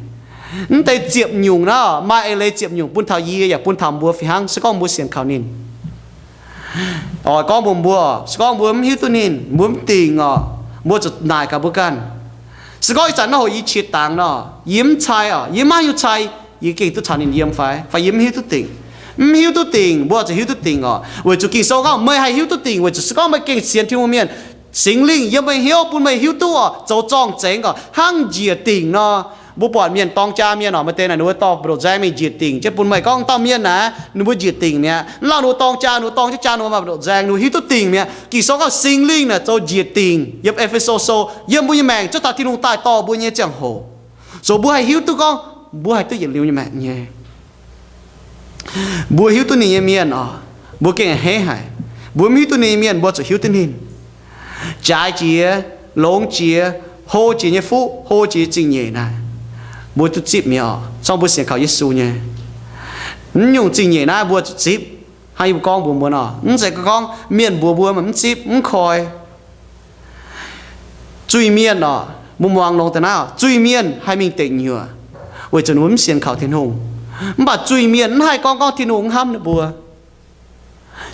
Mv deix ziepc nyungc naaiv maaih eix leiz ziepc nyungc bun taux yie yaac bun taux mbuo fih hnangv se gorngv mbuo sienx kaux ninh. Oix gorngv mbuox mbuo, se gorngv mbuo mv hiuv duqv ninh, mbuo mv dingc oc, mbuo zuqc naaic gaax mbuo ganh. Se gorngv ih zanc naaiv hoc yie qiex dangx nor, yie mv cai oc, yie maiv hiuv cai, yie gengh duqv caux ninh yiem fai? Fai yie mv hiuv duqv dingc? Mv hiuv duqv dingc, mbuo zuqc hiuv duqv dingc oc. Weic zuqc Ging-Sou gorngv meih haih hiuv duqv dingc weic zuqc se gorngv meih gengh sienx Tin-Hungh mienh, Singx Lingh yiem meih hnyouv bun meih hiuv duqv oc, zoux zorng-zengx oc, hnangv njiec dingc nor. Mbuo buatc mienh dorng jaa mienh oc, maaih deix naaic ninh mbuo dorh mbu'ndongx nzaeng mingh njiec dingc jienv bun meih gorngv dauh mienh naaic ninh mbuo njiec dingc mi'aqv. Mv lauh ninh mbuo dorng jaa, ninh mbuo dorng jienv jaa ninh mbuo maaih mbu'ndongx nzaeng, ninh mbuo hiuv duqv dingc mi'aqv. Ging-Sou gorngv Singx Lingh naaic zoux njiec dingc yiem E^fe^so Sou yiem mbuo nyei maengc cuotv taux Tin-Hungh daaih dorh mbuo nyei ziangh hoc, zoux mbuo haih hiuv duqv gorngv mbuo haih duqv yietc liuz nyei maengc nyei. Mbuo hiuv duqv ninh nyei mienh oc, mbuo gengh a'hneiv haic. Mbuo mv hiuv duqv ninh nyei mienh mbuo zuqc hiuv duqv ninh. Jaaix jiex, longx jiex, hlo jiex nyei fuqv, hlo jiex zingh nyeic naaic, mbuo duqv zipv mi'aqv oc, se gorngv mbuo sienx kaux Yesu nyei. Mv nyungc zingh nyeic naaiv mbuo zuqc zipv. Hnangv yie mbuo gorngv mbuox mbuo nor, mv zeiz gorngv mienh mbuox mbuo mv zipv mv koi. Zuiz-mienh oc, mbuo muangx longx deix naaiv oc, zuiz-mienh haih mingh deic nyuoqc weic zuqc ninh mbuo mv sienx kaux Tin-Hungh. Mv baac zuiz-mienh mv haih gorngv gorngv Tin-Hungh mv hnamv ninh mbuo.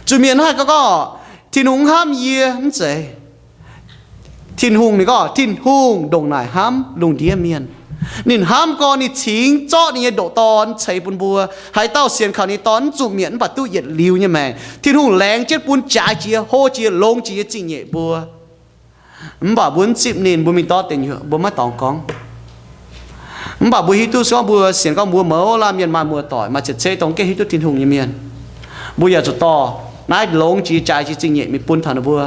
Zuiz-mienh mv haih gorngv gorngv Tin-Hungh mv hnamv yie, mv zeiz. Tin-Hungh ninh gorngv Tin-Hungh ndongc naaic hnamv lungh ndiev mienh. Ninh hnamv gorn ninh cingx zorqv ninh nyei ndoqc Dorn ceix bun mbuo. Haaix dauh sienx kaux ninh Dorn mv zuqc mietc mv baac duqv yietc liuz nyei maengc. Tin-Hungh laengz jienv bun jaaix jiex, hlo jiex, longx jiex nyei zingh nyeic mbuo. Mv baac mbuo mv zipv ninh, mbuo mingh ndortv deic nyuoqc, mbuo maiv dorngx gorngv. Mv baac mbuo hiuv duqv se gorngv mbuo sienx gorngv mbuo mouz laanh mienh maaih muoz-doic, maaih ziepc ceqv dongh gengh hiuv duqv Tin-Hungh nyei mienh, mbuo yaac zuqc dorh naaiv longx jiex jaaix jiex zingh nyeic mingh bun taux ninh mbuo.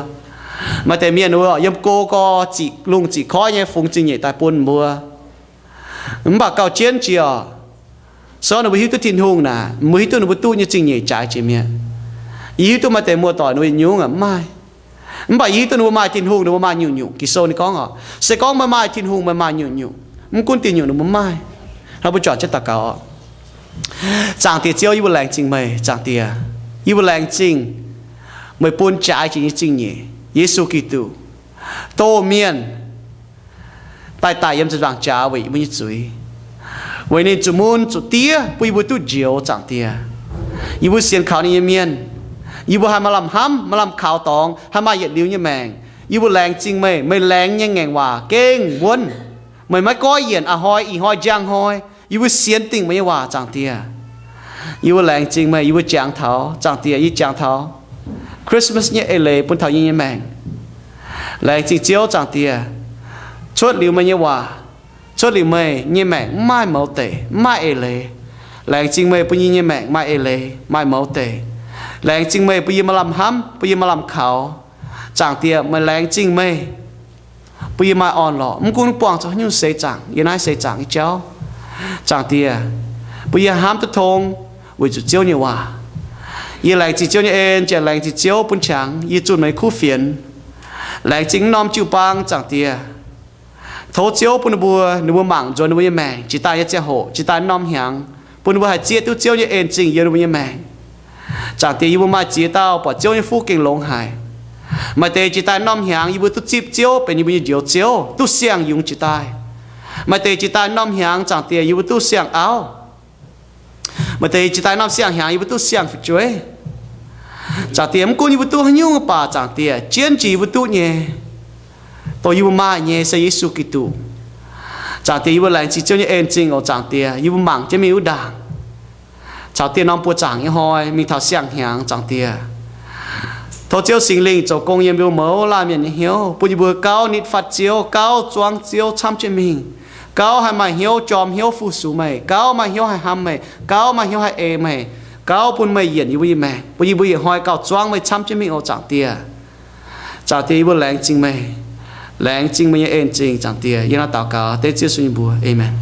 Maaih deix mienh wuov yiem go gorx ziqc lungh ziqc koiv nyei fungx zingh nyeic daaih bun mbuo. Mv baac gauh jienv jiex oc, se gorngv ninh mbuo hiuv duqv Tin-Hungh naaic, mbuo hiuv duqv ninh mbuo duqv nyei zingh nyeic jaaix jiex mi'aqv. Yie hiuv duqv maaih deix muoz-doic ninh mbuo yietc nyungc aqv, maaih. Mv baac yie hiuv duqv ninh mbuo maaih Tin-Hungh, ninh mbuo maaih nyungc-nyungc. Ging-Sou ninh gorngv oc, se gorngv meih maaih Tin-Hungh, meih maaih nyungc-nyungc. Mv gunv diuh nyungc ninh mbuo maaih. Hnangv mbuo juangc jienv daux gaux oc. Zaangc Diex Ziouv, yie mbuo laengz zingh meih, Zaangc Diex. Yie mbuo laengz zingh meih bun jaaix jiex nyei zingh nyeic, Yesu Giduc, doh mienh daaih daic yiem ziepc nzaangc jaax weic yie mbuo nyei zuiz, weic ninh zuqc mun zuqc diev bun yie mbuo duqv njoux, Zaangc Diex. Yie mbuo sienx kaux ninh nyei mienh, yie mbuo haih maaih lamh hnamv, maaih lamh kaux dorngx, haih maaih yietc liuz nyei maengc. Yie mbuo laengz zingh meih, meih laengz nyei ngaengc waac gengh wuonv. Meih maiv goiv yienc, a'hnoi, ih hnoi, njang hnoi. Yie mbuo sienx dingc meih nyei waac, Zaangc Diex. Yie mbuo laengz zingh meih, yie mbuo jangx taux, Zaangc Diex, yie jangx taux Christmas nyei eix leiz bun taux yie nyei maengc. Laengz zingh Ziouv, Zaangc Diex. Cuotv liuz meih nyei waac, cuotv liuz meih nyei maengc mv maaih mouz deic, mv maaih eix leiz. Laengz zingh meih bun yie nyei maengc maaih eix leiz, maaih mouz deic. Laengz zingh meih bun yie maaih lamh hnamv, bun yie maaih lamh kaux. Zaangc Diex, meih laengz zingh meih bun yie maaih orn-lorqc, mv gunv buangh zuqc haaix nyungc seix zaangc, yiem naaiv seix zaangc nyei jauv, Zaangc Diex, bun yie hnamv duqv tong weic zuqc Ziouv nyei waac. Yie laengz zingh Ziouv nyei en, ziouc laengz zingh Ziouv bun qangx yie zunh meih kuv fienx. Laengz zingh wuov norm jiu-baang, Zaangc Diex. Tov Ziouv bun ninh mbuo, ninh mbuo mangc nzuonx ninh mbuo nyei maengc jiex daaih nyei ziangh hoc, jiex daaih norm hnyangx, bun ninh mbuo haih zieqv duqv Ziouv nyei en zingh yiem ninh mbuo nyei maengc. Zaangc Diex, yie mbuo maaih ziex dauh buatc Ziouv nyei fuqv gengh longx haic. Maaih deix jiex daaih norm hnyangx yie mbuo duqv zipv Ziouv benx yie mbuo nyei Njoux Ziouv, duqv siang-yungz jiex daaih. Maaih deix jiex daaih norm hnyangx, Zaangc Diex, yie mbuo duqv siang-auv. Maaih deix jiex daaih norm siang-hnyangx yie mbuo duqv siang-fu'jueiv. Zaangc Diex, mv gunv yie mbuo duqv haaix nyungc baac, Zaangc Diex, jienv jiex yie mbuo duqv nyei, dongh yie mbuo maaih nyei se Yesu Giduc. Zaangc Diex, yie mbuo laengz zingh Ziouv nyei en zingh oc, Zaangc Diex. Yie mbuo mangc jienv mingh wuov ndaangc caux dieh norm buoz zaangc nyei hnoi mingh taux siang-hnyangx, Zaangc Diex. Tov Ziouv Singx Lingh zoux gong yiem mbuo mouz laanh mienh nyei hnyouv, bun yie mbuo gauh nitv fatv Ziouv, gauh zuangv Ziouv camv jienv mingh, gauh haih maaih hnyouv jorm hnyouv fu-sux meih, gauh maaih hnyouv haih hnamv meih, gauh maaih hnyouv haih ei meih, gauh bun meih yienc yie mbuo nyei maengc, bun yie mbuo yietc hnoi gauh zuangv meih camv jienv mingh oc, Zaangc Diex. Zaangc Diex, yie mbuo laengz zingh meih, laengz zingh meih nyei en zingh, Zaangc Diex. Yie naaiv daux gaux dengv Ziouv Yesu nyei mbuox. Aamen.